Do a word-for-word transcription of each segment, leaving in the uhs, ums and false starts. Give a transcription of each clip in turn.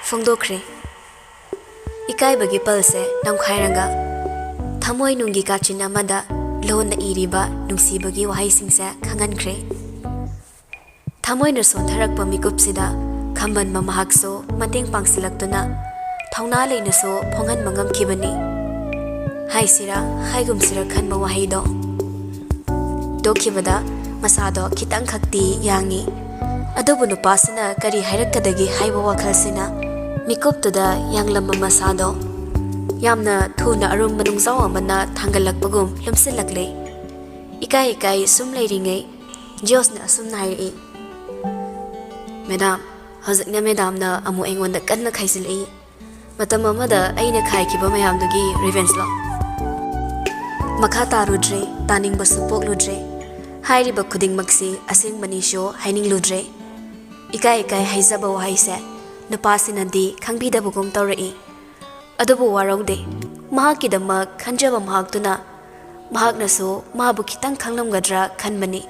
ꯐꯣꯡꯗꯣꯛꯈ꯭ꯔꯦ꯫ ꯏꯀꯥꯏꯕꯒꯤ ꯄꯜꯁꯦ ꯅꯝꯈꯥꯏꯔꯒ, ꯊꯃꯣꯏ ꯅꯨꯡꯒꯤ ꯀꯥꯆꯤꯟ ꯑꯃꯗ ꯂꯣꯟꯅ ꯏꯔꯤꯕ ꯅꯨꯡꯁꯤꯕꯒꯤ ꯋꯥꯍꯩꯁꯤꯡꯁꯦ ꯈꯪꯍꯟꯈ꯭ꯔꯦ꯫ ꯊꯃꯣꯏꯅ ꯁꯣꯟꯊꯔꯛꯄ ꯃꯤꯀꯨꯞꯁꯤꯗ ꯈꯝꯕꯟꯕ ꯃꯍꯥꯛꯁꯨ ꯃꯇꯦꯡ ꯄꯥꯡꯁꯤꯜꯂꯛꯇꯨꯅ ꯊꯧꯅꯥ ꯂꯩꯅꯁꯨ ꯐꯣꯡꯍꯟꯕ ꯉꯝꯈꯤꯕꯅꯤ꯫ ꯍꯥꯏꯁꯤꯔꯥ ꯍꯥꯏꯒꯨꯝꯁꯤꯔꯥ ꯈꯟꯕ ꯋꯥꯍꯩꯗꯣ꯫ ꯇꯣꯛꯈꯤꯕꯗ ꯃꯁꯥꯗꯣ ꯈꯤꯇꯪꯈꯛꯇꯤ ꯌꯥꯡꯉꯤ꯫ ꯑꯗꯨꯕꯨ ꯅꯨꯄꯥꯁꯤꯅ ꯀꯔꯤ ꯍꯥꯏꯔꯛꯀꯗꯒꯦ ꯍꯥꯏꯕ ꯋꯥꯈꯜꯁꯤꯅ ꯃꯤꯀꯨꯞꯇꯨꯗ ꯌꯥꯡꯂꯝꯕ ꯃꯁꯥꯗꯣ ꯌꯥꯝꯅ ꯊꯨꯅ ꯑꯔꯨꯝꯕ ꯅꯨꯡꯖꯥꯎ ꯑꯃꯅ ꯊꯥꯡꯒꯠꯂꯛꯄꯒꯨꯝ ꯂꯨꯝꯁꯤꯜꯂꯛꯂꯦ꯫ ꯏꯀꯥꯏ ꯏꯀꯥꯏ ꯁꯨꯝ ꯂꯩꯔꯤꯉꯩ ꯖꯤꯌꯣꯁꯅ ꯑꯁꯨꯝꯅ ꯍꯥꯏꯔꯛꯏ, "ꯃꯦꯗꯥꯝ, ꯍꯧꯖꯤꯛꯅ ꯃꯦꯗꯥꯝꯅ ꯑꯃꯨꯛ ꯑꯩꯉꯣꯟꯗ ꯀꯟꯅ ꯈꯥꯏꯖꯤꯜꯂꯛꯏ꯫ ꯃꯇꯝ ꯑꯃꯗ ꯑꯩꯅ ꯈꯥꯏꯈꯤꯕ ꯃꯌꯥꯝꯗꯨꯒꯤ ꯔꯤꯚꯦꯟꯁꯂꯣ?" ꯃꯈꯥ ꯇꯥꯔꯨꯗ꯭ꯔꯦ, ꯇꯥꯅꯤꯡꯕꯁꯨ ꯄꯣꯛꯂꯨꯗ꯭ꯔꯦ꯫ ꯍꯥꯏꯔꯤꯕ ꯈꯨꯗꯤꯡꯃꯛꯁꯤ ꯑꯁꯦꯡꯕꯅꯤꯁꯨ ꯍꯥꯏꯅꯤꯡꯂꯨꯗ꯭ꯔꯦ꯫ ꯏꯀꯥꯏ ꯏꯀꯥꯏ ꯍꯥꯏꯖꯕ ꯋꯥꯍꯩꯁꯦ ꯅꯨꯄꯥꯁꯤꯅꯗꯤ ꯈꯪꯕꯤꯗꯕꯒꯨꯝ ꯇꯧꯔꯛꯏ꯫ ꯑꯗꯨꯕꯨ ꯋꯥꯔꯧꯗꯦ꯫ ꯃꯍꯥꯛꯀꯤꯗꯃꯛ ꯈꯟꯖꯕ ꯃꯍꯥꯛꯇꯨꯅ ꯃꯍꯥꯛꯅꯁꯨ ꯃꯥꯕꯨ ꯈꯤꯇꯪ ꯈꯪꯂꯝꯒꯗ꯭ꯔꯥ ꯈꯟꯕꯅꯤ꯫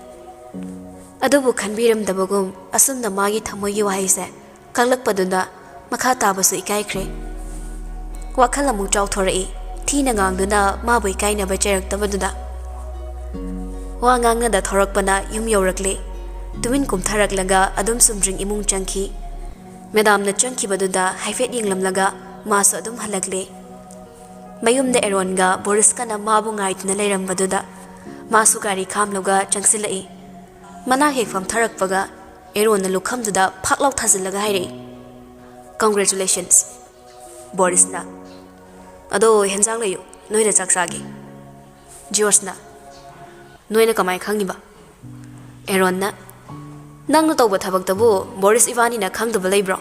ꯑꯗꯨꯕꯨ ꯈꯟꯕꯤꯔꯝꯗꯕꯒꯨꯝ ꯑꯁꯨꯝꯅ ꯃꯥꯒꯤ ꯊꯃꯣꯏꯒꯤ ꯋꯥꯍꯩꯁꯦ ꯀꯛꯂꯛꯄꯗꯨꯗ ꯃꯈꯥ ꯇꯥꯕꯁꯨ ꯏꯀꯥꯏꯈ꯭ꯔꯦ꯫ ꯋꯥꯈꯜ ꯑꯃꯨꯛ ꯆꯥꯎꯊꯣꯔꯛꯏ꯫ ꯊꯤꯅ ꯉꯥꯡꯗꯨꯅ ꯃꯥꯕꯨ ꯏꯀꯥꯏꯅꯕ ꯆꯩꯔꯛꯇꯕꯗꯨꯗ꯫ ꯋꯥ ꯉꯥꯡꯅꯗ ꯊꯧꯔꯛꯄꯅ ꯌꯨꯝ ꯌꯧꯔꯛꯂꯦ꯫ ꯇꯨꯃꯤꯟ ꯀꯨꯝꯊꯔꯛꯂꯒ ꯑꯗꯨꯝ ꯁꯨꯝꯗ꯭ꯔꯤꯡ ꯏꯃꯨꯡ ꯆꯪꯈꯤ꯫ ꯃꯦꯗꯥꯝꯅ ꯆꯪꯈꯤꯕꯗꯨꯗ ꯍꯥꯏꯐꯦꯠ ꯌꯦꯡꯂꯝꯂꯒ ꯃꯥꯁꯨ ꯑꯗꯨꯝ ꯍꯜꯂꯛꯂꯦ꯫ ꯃꯌꯨꯝꯗ ꯑꯦꯔꯣꯟꯒ ꯕꯣꯔꯤꯁꯀꯅ ꯃꯥꯕꯨ ꯉꯥꯏꯗꯨꯅ ꯂꯩꯔꯝꯕꯗꯨꯗ ꯃꯥꯁꯨ ꯒꯥꯔꯤ ꯈꯥꯝꯂꯒ ꯆꯪꯁꯤꯜꯂꯛꯏ꯫ ꯃꯅꯥꯛ ꯍꯦꯛ ꯐꯝꯊꯔꯛꯄꯒ ꯑꯦꯔꯣꯟꯅ ꯂꯨꯈꯝꯗꯨꯗ ꯐꯥꯛ ꯂꯥꯎ ꯊꯥꯖꯤꯜꯂꯒ ꯍꯥꯏꯔꯛꯏ, "Congratulations!" ꯕꯣꯔꯤꯁꯅ, "ꯑꯗꯣ ꯍꯦꯟꯖꯥꯡ ꯂꯩꯌꯨ, ꯅꯣꯏꯗ ꯆꯥꯛ ꯆꯥꯒꯦ꯫" ꯖꯤꯌꯣꯁꯅ, "ꯅꯣꯏꯅ ꯀꯃꯥꯏ ꯈꯪꯉꯤꯕ?" ꯑꯦꯔꯣꯟꯅ, "ꯅꯪꯅ ꯇꯧꯕ ꯊꯕꯛꯇꯕꯨ ꯕꯣꯔꯤꯁ ꯏꯕꯥꯅꯤꯅ ꯈꯪꯗꯕ ꯂꯩꯕ꯭ꯔꯣ?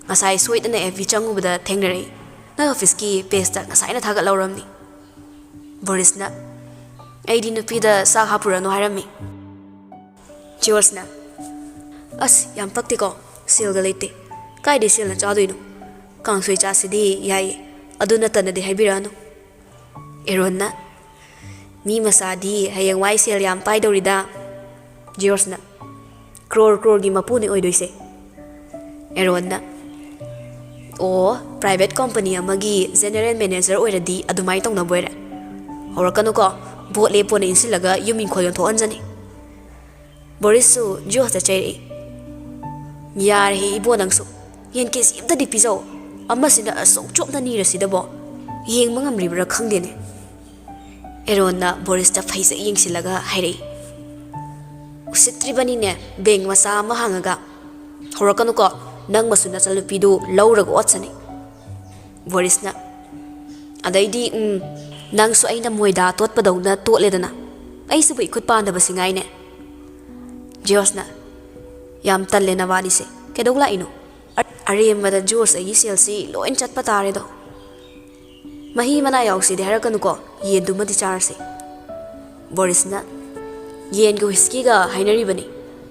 ꯉꯁꯥꯏ ꯁꯣꯏꯗꯅ ꯑꯦꯐ ꯕꯤ ꯆꯪꯉꯨꯕꯗ ꯊꯦꯡꯅꯔꯛꯏ꯫ ꯅꯣꯏ ꯑꯣꯐꯤꯁꯀꯤ ꯄꯦꯖꯇ ꯉꯁꯥꯏꯅ ꯊꯥꯒꯠꯍꯧꯔꯝꯅꯤ꯫" ꯕꯣꯔꯤꯁꯅ, "ꯑꯩꯗꯤ ꯅꯨꯄꯤꯗ ꯆꯥꯛ ꯍꯥꯞꯄꯨꯔꯅꯨ ꯍꯥꯏꯔꯝꯃꯤ꯫" ꯖꯤꯌꯣꯁꯅ, "ꯑꯁ, ꯌꯥꯝ ꯄꯛꯇꯦꯀꯣ, ꯁꯦꯜꯒ ꯂꯩꯇꯦ꯫ ꯀꯥꯏꯗꯩ ꯁꯦꯜꯅ ꯆꯥꯗꯣꯏꯅꯣ? ꯀꯥꯡꯁꯣꯏ ꯆꯥꯁꯤꯗꯤ ꯌꯥꯏꯌꯦ, ꯑꯗꯨ ꯅꯠꯇꯅꯗꯤ ꯍꯥꯏꯕꯤꯔꯛꯑꯅꯨ꯫" ꯑꯦꯔꯣꯟꯅ, "ꯃꯤ ꯃꯆꯥꯗꯤ ꯍꯌꯦꯡꯋꯥꯏ ꯁꯦꯜ ꯌꯥꯝ ꯄꯥꯏꯗꯧꯔꯤꯗ꯫" ꯖꯤꯌꯣꯁꯅ, "ꯀ꯭ꯔꯣꯔ ꯀ꯭ꯔꯣꯔꯒꯤ ꯃꯄꯨꯅꯤ ꯑꯣꯏꯗꯣꯏꯁꯦ꯫" ꯑꯦꯔꯣꯟꯅ, ꯑꯣ, private company ꯑꯃꯒꯤ general manager ꯑꯣꯏꯔꯗꯤ ꯑꯗꯨꯃꯥꯏꯅ ꯇꯧꯅꯕ ꯑꯣꯏꯔꯦ꯫ ꯍꯧꯔꯛꯀꯅꯨꯀꯣ, ꯚꯣꯠ ꯂꯦꯞꯄꯣꯅ ꯏꯟꯁꯤꯜꯂꯒ ꯌꯨꯝ ꯏꯪꯈꯣꯜ ꯌꯣꯟꯊꯣꯛꯍꯟꯖꯅꯤ꯫ ꯕꯣꯔꯤꯁꯁꯨ ꯖꯣꯁꯇ ꯆꯩꯔꯛꯏ꯫ "ꯌꯥꯔꯦꯍꯦ ꯏꯕꯣ, ꯅꯪꯁꯨ ꯌꯦꯟ ꯀꯦꯖꯤ ꯑꯝꯇꯗꯤ ꯄꯤꯖꯧ꯫ ꯑꯃꯁꯤꯅ ꯑꯁꯨꯛ ꯆꯣꯞꯅ ꯅꯤꯔꯁꯤꯗꯕꯣ, ꯌꯦꯡꯕ ꯉꯝꯂꯤꯕ꯭ꯔꯥ ꯈꯪꯗꯦꯅꯦ꯫" ꯑꯦꯔꯣꯟꯅ ꯕꯣꯔꯤꯁꯇ ꯐꯩꯖꯩ ꯌꯦꯡꯁꯤꯜꯂꯒ ꯍꯥꯏꯔꯛꯏ꯫ "ꯎꯁꯤꯠꯇ꯭ꯔꯤꯕꯅꯤꯅꯦ, ꯕꯦꯡ ꯃꯆꯥ ꯑꯃ ꯍꯥꯡꯉꯒ꯫ ꯍꯧꯔꯛꯀꯅꯨꯀꯣ, ꯅꯪ ꯃꯁꯨ ꯅꯆꯟꯅꯨꯄꯤꯗꯨ ꯂꯧꯔꯒ ꯑꯣꯠꯁꯅꯤ꯫" ꯕꯣꯔꯤꯁꯅ, "ꯑꯗꯩꯗꯤ, ꯎꯝ, ꯅꯪꯁꯨ ꯑꯩꯅ ꯃꯣꯏꯗꯥ ꯇꯣꯠꯄꯗꯧꯅ ꯇꯣꯠꯂꯦꯗꯅ꯫ ꯑꯩꯁꯤꯕꯨ ꯏꯈꯨꯠ ꯄꯥꯟꯗꯕꯁꯤ ꯉꯥꯏꯅꯦ꯫" ꯖꯣꯁꯅ, "ꯌꯥꯝ ꯇꯜꯂꯦ ꯅꯕꯥꯅꯤꯁꯦ꯫ ꯀꯩꯗꯧ ꯂꯥꯛꯏꯅꯣ? ꯑ-, ꯑꯔꯦꯝꯕꯗ ꯖꯣꯁ ꯑꯩꯒꯤ ꯁꯦꯜꯁꯤ ꯂꯣꯏ ꯆꯠꯄ ꯇꯥꯔꯦꯗꯣ꯫ ꯃꯍꯤ ꯃꯅꯥꯏ ꯌꯥꯎꯁꯤꯗꯤ ꯍꯥꯏꯔꯛꯀꯅꯨꯀꯣ, ꯌꯦꯟꯗꯨꯃꯗꯤ ꯆꯥꯔꯁꯤ꯫" ꯕꯣꯔꯤꯁꯅ, "ꯌꯦꯟꯒ ꯋꯤꯁꯀꯤꯒ ꯍꯥꯏꯅꯔꯤꯕꯅꯤ꯫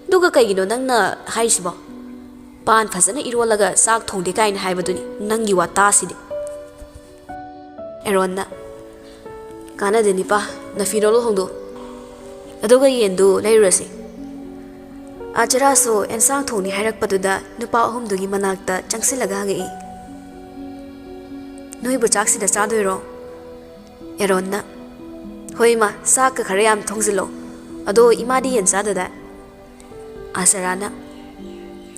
ꯑꯗꯨꯒ ꯀꯩꯒꯤꯅꯣ ꯅꯪꯅ ꯍꯥꯏꯔꯤꯁꯤꯕꯣ? ꯄꯥꯟ ꯐꯖꯅ ꯏꯔꯣꯜꯂꯒ ꯆꯥꯛ ꯊꯣꯡꯗꯦ ꯀꯥꯏꯅ ꯍꯥꯏꯕꯗꯨꯅꯤ ꯅꯪꯒꯤ ꯋꯥꯇꯥꯁꯤꯗꯤ꯫" ꯑꯦꯔꯣꯟꯅ, "ꯀꯥꯟꯅꯗꯦ ꯅꯤꯄꯥ, ꯅꯐꯤꯔꯣꯜ ꯍꯣꯡꯗꯣꯛꯎ꯫ ꯑꯗꯨꯒ ꯌꯦꯟꯗꯨ ꯂꯩꯔꯨꯔꯁꯤ꯫" ꯑꯥꯆꯔꯥꯁꯨ ꯑꯦꯟꯁꯥꯡ ꯊꯣꯡꯅꯤ ꯍꯥꯏꯔꯛꯄꯗꯨꯗ ꯅꯨꯄꯥ ꯑꯍꯨꯝꯗꯨꯒꯤ ꯃꯅꯥꯛꯇ ꯆꯪꯁꯤꯜꯂꯒ ꯍꯪꯉꯛꯏ꯫ "ꯅꯣꯏꯕꯨ ꯆꯥꯛꯁꯤꯗ ꯆꯥꯗꯣꯏꯔꯣ?" ꯑꯦꯔꯣꯟꯅ, "ꯍꯣꯏ ꯏꯃꯥ, ꯆꯥꯛꯀ ꯈꯔ ꯌꯥꯝ ꯊꯣꯡꯖꯤꯜꯂꯣ꯫ ꯑꯗꯣ ꯏꯃꯥꯗꯤ ꯌꯦꯟ ꯆꯥꯗꯗꯥꯏ?" ꯑꯥꯆꯔꯥꯅ,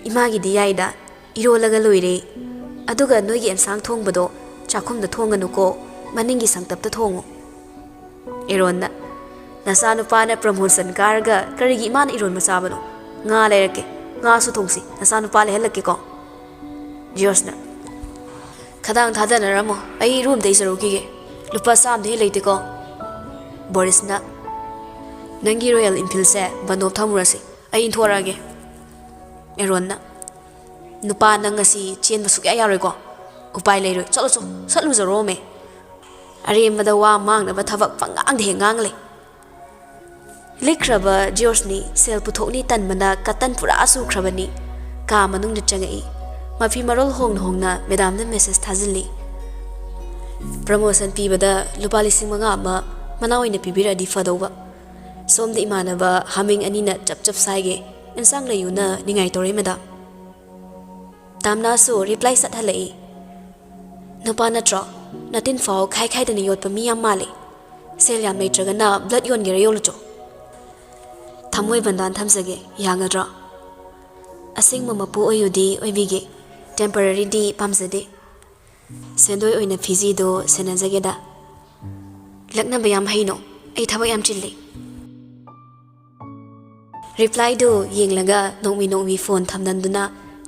"ꯏꯃꯥꯒꯤꯗꯤ ꯌꯥꯏꯗ, ꯏꯔꯣꯜꯂꯒ ꯂꯣꯏꯔꯦ꯫ ꯑꯗꯨꯒ ꯅꯣꯏꯒꯤ ꯑꯦꯟꯁꯥꯡ ꯊꯣꯡꯕꯗꯣ ꯆꯥꯛꯈꯨꯝꯗ ꯊꯣꯡꯒꯅꯨꯀꯣ, ꯃꯅꯤꯡꯒꯤ ꯁꯪꯇꯞꯇ ꯊꯣꯡꯉꯨ꯫" ꯑꯦꯔꯣꯟꯅ, "ꯅꯆꯥꯅꯨꯄꯥꯅ promotion ꯀꯥꯔꯒ ꯀꯔꯤꯒꯤ ꯏꯃꯥꯅ ꯏꯔꯣꯟꯕ ꯆꯥꯕꯅꯣ? ꯉꯥ ꯂꯩꯔꯛꯀꯦ, ꯉꯥꯁꯨ ꯊꯣꯡꯁꯤ, ꯅꯆꯥꯅꯨꯄꯥ ꯂꯩꯍꯜꯂꯛꯀꯦꯀꯣ꯫" ꯖꯤꯌꯣꯁꯅ, "ꯈꯗꯥꯡ ꯊꯥꯗꯅꯔꯝꯃꯣ, ꯑꯩ ꯏꯔꯨ ꯑꯝꯇ ꯏꯖꯔꯨꯈꯤꯒꯦ꯫ ꯂꯨꯄꯥ ꯆꯥꯝꯗꯩ ꯍꯦꯟ ꯂꯩꯇꯦꯀꯣ꯫" ꯕꯣꯔꯤꯁꯅ, "ꯅꯪꯒꯤ Royal Enfieldꯁꯦ ꯕꯟꯗꯣꯞ ꯊꯝꯃꯨꯔꯁꯤ, ꯑꯩ ꯏꯟꯊꯣꯔꯛꯑꯒꯦ꯫" ꯑꯦꯔꯣꯟꯅ, "ꯅꯨꯄꯥ, ꯅꯪ ꯉꯁꯤ ꯆꯦꯟꯕ ꯁꯨꯛꯌꯥ ꯌꯥꯔꯣꯏꯀꯣ? ꯎꯄꯥꯏ ꯂꯩꯔꯣꯏ, ꯆꯠꯂꯣ ꯆꯣ, ꯁꯠ ꯂꯨꯖꯔꯣꯃꯦ꯫ ꯑꯔꯦꯝꯕꯗ ꯋꯥ ꯃꯥꯡꯅꯕ ꯊꯕꯛ ꯄꯪꯉꯥꯡꯗ ꯍꯦꯛ ꯉꯥꯡ ꯂꯩ꯫" ꯂꯤꯛꯈ꯭ꯔꯕ ꯖꯤꯌꯣꯁꯅꯤ ꯁꯦꯜ ꯄꯨꯊꯣꯛꯅꯤ ꯇꯟꯕꯅ ꯀꯇꯟ ꯄꯨꯔꯥ ꯆꯨꯈ꯭ꯔꯕꯅꯤ꯫ ꯀꯥ ꯃꯅꯨꯡꯗ ꯆꯪꯉꯛꯏ꯫ ꯃꯐꯤ ꯃꯔꯣꯜ ꯍꯣꯡꯅ ꯍꯣꯡꯅ ꯃꯦꯗꯥꯝꯗ message ꯊꯥꯖꯤꯜꯂꯤ꯫ "Promotion ꯄꯤꯕꯗ ꯂꯨꯄꯥ ꯂꯤꯁꯤꯡ ꯃꯉꯥ ꯑꯃ ꯃꯅꯥ ꯑꯣꯏꯅ ꯄꯤꯕꯤꯔꯛꯑꯗꯤ ꯐꯗꯧꯕ꯫ ꯁꯣꯝꯗ ꯏꯃꯥꯟꯅꯕ ꯍꯥꯃꯦꯡ ꯑꯅꯤꯅ ꯆꯞ ꯆꯞ ꯁꯥꯏꯒꯦ꯫ ꯑꯦꯟꯁꯥꯡ ꯂꯩꯌꯨꯅ ꯅꯤꯡꯉꯥꯏ ꯇꯧꯔꯦ ꯃꯦꯗꯥꯝ꯫" ꯇꯥꯝꯅꯥꯁꯨ reply ꯁꯠ ꯍꯜꯂꯛꯏ꯫ ꯅꯨꯄꯥ ꯅꯠꯇ꯭ꯔꯣ? ꯅꯇꯤꯟ ꯐꯥꯎ ꯈꯥꯏ ꯈꯥꯏꯗꯅ ꯌꯣꯠꯄ ꯃꯤ ꯌꯥꯝ ꯃꯥꯜꯂꯤ꯫ ꯁꯦꯜ ꯌꯥꯝ ꯂꯩꯇ꯭ꯔꯒꯅ blood ꯌꯣꯟꯒꯦꯔꯥ ꯌꯣꯜꯂꯨꯆꯣ꯫ ꯊꯃꯣꯏ ꯕꯟꯗꯥꯟ ꯊꯝꯖꯒꯦ, ꯌꯥꯒꯗ꯭ꯔꯣ? ꯑꯁꯦꯡꯕ ꯃꯄꯨ ꯑꯣꯏꯌꯨꯗꯤ ꯑꯣꯏꯕꯤꯒꯦ, temporary ꯗꯤ ꯄꯥꯝꯖꯗꯦ꯫ ꯁꯦꯟꯗꯣꯏ ꯑꯣꯏꯅ ꯐꯤꯖꯤꯗꯣ ꯁꯦꯟꯅꯖꯒꯦꯗ꯫ ꯂꯛꯅꯕ ꯌꯥꯝ ꯍꯩꯅꯣ, ꯑꯩ ꯊꯕꯛ ꯌꯥꯝ ꯆꯤꯜꯂꯤ꯫ Reply ꯗꯨ ꯌꯦꯡꯂꯒ ꯅꯣꯡꯃꯤ ꯅꯣꯡꯃꯤ phone ꯊꯝꯅꯝꯗꯨꯅ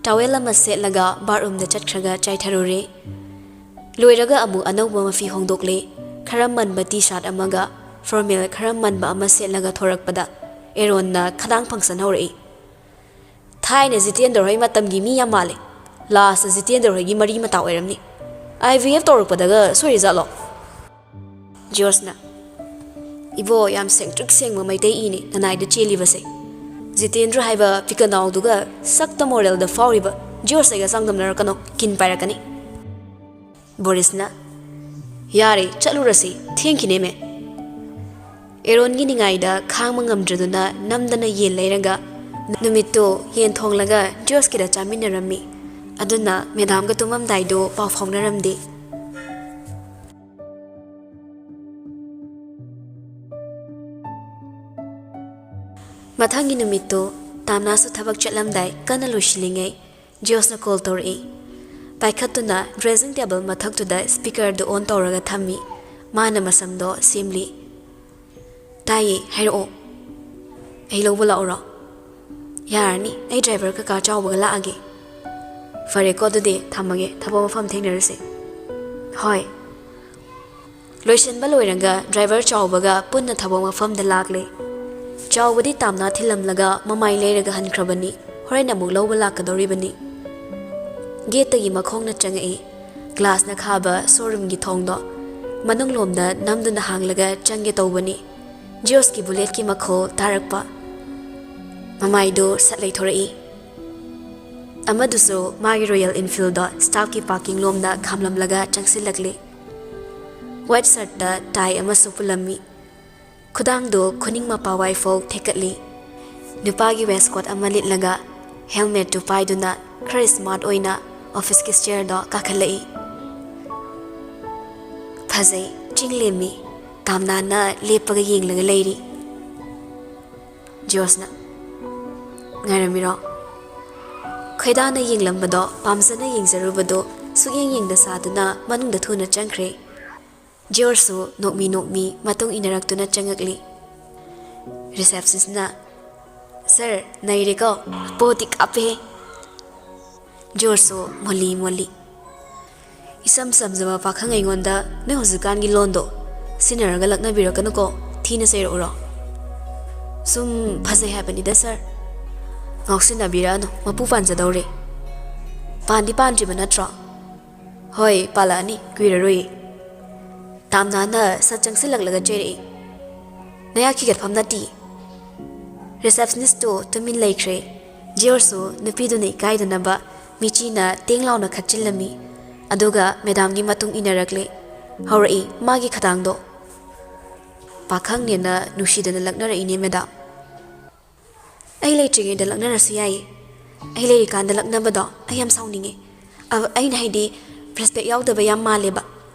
towel ꯑꯃ ꯁꯦꯠꯂꯒ bathroom ꯗ ꯆꯠꯈ꯭ꯔꯒ ꯆꯥꯏꯊꯔꯨꯔꯦ꯫ ꯂꯣꯏꯔꯒ ꯑꯃꯨꯛ ꯑꯅꯧꯕ ꯃꯐꯤ ꯍꯣꯡꯗꯣꯛꯂꯦ꯫ ꯈꯔ ꯃꯟꯕ T-shirt ꯑꯃꯒ formal ꯈꯔ ꯃꯟꯕ ꯑꯃ ꯁꯦꯠꯂꯒ ꯊꯣꯔꯛꯄꯗ ꯑꯦꯔꯣꯟꯅ ꯈꯗꯥꯡ ꯐꯪꯁꯟ ꯍꯧꯔꯛꯏ꯫ "ꯊꯥꯏꯅ ꯖꯤꯇꯦꯟꯗ꯭ꯔ ꯍꯣꯏ ꯃꯇꯝꯒꯤ ꯃꯤ ꯌꯥꯝ ꯃꯥꯜꯂꯦ꯫ Last ꯇ ꯖꯤꯇꯦꯟꯗ꯭ꯔ ꯍꯣꯏꯒꯤ ꯃꯔꯤ ꯃꯇꯥ ꯑꯣꯏꯔꯝꯅꯤ꯫ I V F ꯇꯧꯔꯛꯄꯗꯒ ꯁꯣꯏꯔꯤꯖꯥꯠꯂꯣ?" ꯖꯣꯔꯖꯅ, "ꯏꯕꯣ, ꯌꯥꯝ ꯁꯦꯡꯇ꯭ꯔꯤꯛ ꯁꯦꯡꯕ ꯃꯩꯇꯩ ꯏꯅꯤ ꯅꯅꯥꯏꯗ ꯆꯦꯜꯂꯤꯕꯁꯦ꯫ ꯖꯤꯇꯦꯟꯗ꯭ꯔ ꯍꯥꯏꯕ ꯄꯤꯀꯅꯥꯎꯗꯨꯒ ꯁꯛꯇ moralꯗ ꯐꯥꯎꯔꯤꯕ ꯖꯣꯔꯖ ꯑꯩꯒ ꯆꯥꯡꯗꯝꯅꯔꯛꯀꯅꯣ, ꯀꯤꯟ ꯄꯥꯏꯔꯛꯀꯅꯤ꯫" ꯕꯣꯔꯤꯁꯅ, "ꯌꯥꯔꯦ, ꯆꯠꯂꯨꯔꯁꯤ, ꯊꯦꯡꯈꯤꯅꯦꯃꯦ꯫" ꯑꯦꯔꯣꯟꯒꯤ ꯅꯤꯡꯉꯥꯏꯗ ꯈꯥꯡꯕ ꯉꯝꯗ꯭ꯔꯗꯨꯅ ꯅꯝꯗꯅ ꯌꯦꯟ ꯂꯩꯔꯒ, ꯅꯨꯃꯤꯠꯇꯨ ꯌꯦꯟ ꯊꯣꯡꯂꯒ ꯖꯣꯔꯖꯀꯤꯗ ꯆꯥꯃꯤꯟꯅꯔꯝꯃꯤ꯫ ꯑꯗꯨꯅ madamꯒ ꯇꯨꯝꯃꯝꯗꯥꯏꯗꯣ ꯄꯥꯎ ꯐꯥꯎꯅꯔꯝꯗꯦ꯫ ꯃꯊꯪꯒꯤ ꯅꯨꯃꯤꯠꯇꯨ ꯇꯥꯝꯅꯥꯁꯨ ꯊꯕꯛ ꯆꯠꯂꯝꯗꯥꯏ ꯀꯟꯅ ꯂꯣꯏꯁꯤꯜꯂꯤꯉꯩ ꯖꯣꯔꯖꯅ call ꯇꯧꯔꯛꯏ꯫ ꯄꯥꯏꯈꯠꯇꯨꯅ dressing table ꯃꯊꯛꯇꯨꯗ speakerꯗꯨ on ꯇꯧꯔꯒ ꯊꯝꯃꯤ꯫ ꯃꯥꯅ ꯃꯁꯝꯗꯣ ꯁꯦꯝꯂꯤ꯫ "ꯇꯥꯏꯌꯦ, ꯍꯥꯏꯔꯛꯑꯣ꯫ ꯑꯩ ꯂꯧꯕ ꯂꯥꯛꯎꯔꯣ?" "ꯌꯥꯔꯅꯤ, ꯑꯩ driver ꯀꯀꯥ ꯆꯥꯎꯕꯒ ꯂꯥꯛꯑꯒꯦ꯫" "ꯐꯔꯦꯀꯣ, ꯑꯗꯨꯗꯤ ꯊꯝꯃꯒꯦ, ꯊꯕꯛ ꯃꯐꯝ ꯊꯦꯡꯅꯔꯁꯦ꯫" "ꯍꯣꯏ꯫" ꯂꯣꯏꯁꯤꯟꯕ ꯂꯣꯏꯔꯒ driver ꯆꯥꯎꯕꯒ ꯄꯨꯟꯅ ꯊꯕꯛ ꯃꯐꯝꯗ ꯂꯥꯛꯂꯦ꯫ ꯆꯥꯎꯕꯗꯤ ꯇꯥꯝꯅꯥ ꯊꯤꯜꯂꯝꯂꯒ ꯃꯃꯥꯏ ꯂꯩꯔꯒ ꯍꯟꯈ꯭ꯔꯕꯅꯤ, ꯍꯣꯔꯦꯟ ꯑꯃꯨꯛ ꯂꯧꯕ ꯂꯥꯛꯀꯗꯧꯔꯤꯕꯅꯤ꯫ Gateꯇꯒꯤ ꯃꯈꯣꯡꯅ ꯆꯪꯉꯛꯏ꯫ Glassꯅ ꯈꯥꯕ showroomꯒꯤ ꯊꯣꯡꯗꯣ ꯃꯅꯨꯡꯂꯣꯝꯗ ꯅꯝꯗꯨꯅ ꯍꯥꯡꯂꯒ ꯆꯪꯒꯦ ꯇꯧꯕꯅꯤ꯫ ꯖꯣꯔꯖꯀꯤ Bulletꯀꯤ ꯃꯈꯣꯜ ꯇꯥꯔꯛꯄ꯫ ꯃꯃꯥꯏꯗꯨ ꯁꯠ ꯂꯩꯊꯣꯔꯛꯏ꯫ ꯑꯃꯗꯨꯁꯨ ꯃꯥꯒꯤ Royal Enfieldꯗꯣ staffꯀꯤ parking ꯂꯣꯝꯗ ꯈꯥꯝꯂꯝꯂꯒ ꯆꯪꯁꯤꯜꯂꯛꯂꯤ꯫ White shirtꯇ tie ꯑꯃꯁꯨ ꯄꯨꯜꯂꯝꯃꯤ꯫ ꯈꯨꯗꯥꯡꯗꯨ ꯈꯨꯅꯤꯡ ꯃꯄꯥ ꯋꯥꯏꯐꯥꯎ ꯊꯦꯛꯀꯠꯂꯤ꯫ ꯅꯨꯄꯥꯒꯤ waistcoat ꯑꯃ ꯂꯤꯠꯂꯒ helmetꯇꯨ ꯄꯥꯏꯗꯨꯅ ꯈꯔ smart ꯑꯣꯏꯅ officeꯀꯤ stairꯗꯣ ꯀꯥꯈꯠꯂꯛꯏ꯫ ꯐꯖꯩ, ꯆꯤꯡ ꯂꯦꯝꯃꯤ꯫ ꯇꯥꯝꯅꯥꯅ ꯂꯦꯞꯄꯒ ꯌꯦꯡꯂꯒ ꯂꯩꯔꯤ꯫ ꯖꯣꯔꯖꯅ, "ꯉꯥꯏꯔꯝꯃꯤꯔꯣ?" ꯈꯣꯏꯗꯥꯅ ꯌꯦꯡꯂꯝꯕꯗꯣ, ꯄꯥꯝꯖꯅ ꯌꯦꯡꯖꯔꯨꯕꯗꯣ ꯁꯨꯛꯌꯦꯡ ꯌꯦꯡꯗ ꯁꯥꯗꯨꯅ ꯃꯅꯨꯡꯗ ꯊꯨꯅ ꯆꯪꯈ꯭ꯔꯦ꯫ ꯖꯣꯔꯖꯁꯨ ꯅꯣꯛꯃꯤ ꯅꯣꯛꯃꯤ ꯃꯇꯨꯡ ꯏꯟꯅꯔꯛꯇꯨꯅ ꯆꯪꯉꯛꯂꯤ꯫ ꯔꯤꯁꯦꯞꯁꯅꯤꯁꯅ, "ꯁꯥꯔ, ꯅꯩꯔꯦꯀꯣ, ꯄꯣꯠꯇꯤ ꯀꯥꯞꯄꯦꯍꯦ!" ꯖꯣꯔꯖꯁꯨ ꯃꯣꯜꯂꯤ ꯃꯣꯜꯂꯤ꯫ "ꯏꯁꯝ ꯁꯝꯖꯕ ꯄꯥꯈꯪ ꯑꯩꯉꯣꯟꯗ ꯅꯣꯏ ꯍꯧꯖꯤꯛꯀꯥꯟꯒꯤ ꯂꯣꯟꯗꯣ ꯁꯤꯖꯤꯟꯅꯔꯒ ꯂꯛꯅꯕꯤꯔꯛꯀꯅꯨꯀꯣ, ꯊꯤꯅ ꯆꯩꯔꯛꯎꯔꯣ?" "ꯁꯨꯝ ꯐꯖꯩ ꯍꯥꯏꯕꯅꯤꯗ, ꯁꯥꯔ꯫ ꯉꯥꯎꯁꯤꯟꯅꯕꯤꯔꯛꯑꯅꯨ, ꯃꯄꯨ ꯄꯥꯟꯖꯗꯧꯔꯦ꯫ ꯄꯥꯟꯗꯤ ꯄꯥꯟꯗ꯭ꯔꯤꯕ ꯅꯠꯇ꯭ꯔꯣ?" "ꯍꯣꯏ, ꯄꯥꯜꯂꯛꯑꯅꯤ, ꯀꯨꯏꯔꯔꯣꯏ꯫" ꯇꯥꯝꯅꯥꯅ ꯁꯠ ꯆꯪꯁꯤꯜꯂꯛꯂꯒ ꯆꯩꯔꯛꯏ꯫ "ꯅꯌꯥ ꯈꯤꯒꯠꯐꯝ ꯅꯠꯇꯦ꯫" ꯔꯤꯁꯦꯞꯁꯅꯤꯁꯇꯨ ꯇꯨꯃꯤꯟ ꯂꯩꯈ꯭ꯔꯦ꯫ ꯖꯤꯌꯣꯔꯁꯨ ꯅꯨꯄꯤꯗꯨꯅ ꯏꯀꯥꯏꯗꯅꯕ ꯃꯤꯆꯤꯅ ꯇꯦꯡ ꯂꯥꯎꯅ ꯈꯠꯆꯤꯜꯂꯝꯃꯤ꯫ ꯑꯗꯨꯒ ꯃꯦꯗꯥꯝꯒꯤ ꯃꯇꯨꯡ ꯏꯟꯅꯔꯛꯂꯦ꯫ ꯍꯧꯔꯛꯏ ꯃꯥꯒꯤ ꯈꯗꯥꯡꯗꯣ꯫ "ꯄꯥꯈꯪꯅꯦꯅ ꯅꯨꯡꯁꯤꯗꯅ ꯂꯛꯅꯔꯛꯏꯅꯦ, ꯃꯦꯗꯥꯝ꯫ ꯑꯩ ꯂꯩꯇ꯭ꯔꯤꯉꯩꯗ ꯂꯛꯅꯔꯁꯨ ꯌꯥꯏꯌꯦ꯫ ꯑꯩ ꯂꯩꯔꯤꯀꯥꯟꯗ ꯂꯛꯅꯕꯗꯣ ꯑꯩ ꯌꯥꯝ ꯁꯥꯎꯅꯤꯡꯉꯦ꯫ ꯑ, ꯑꯩꯅ ꯍꯥꯏꯗꯤ, ꯔꯦꯁꯄꯦꯛ ꯌꯥꯎꯗꯕ ꯌꯥꯝ ꯃꯥꯜꯂꯦꯕ꯫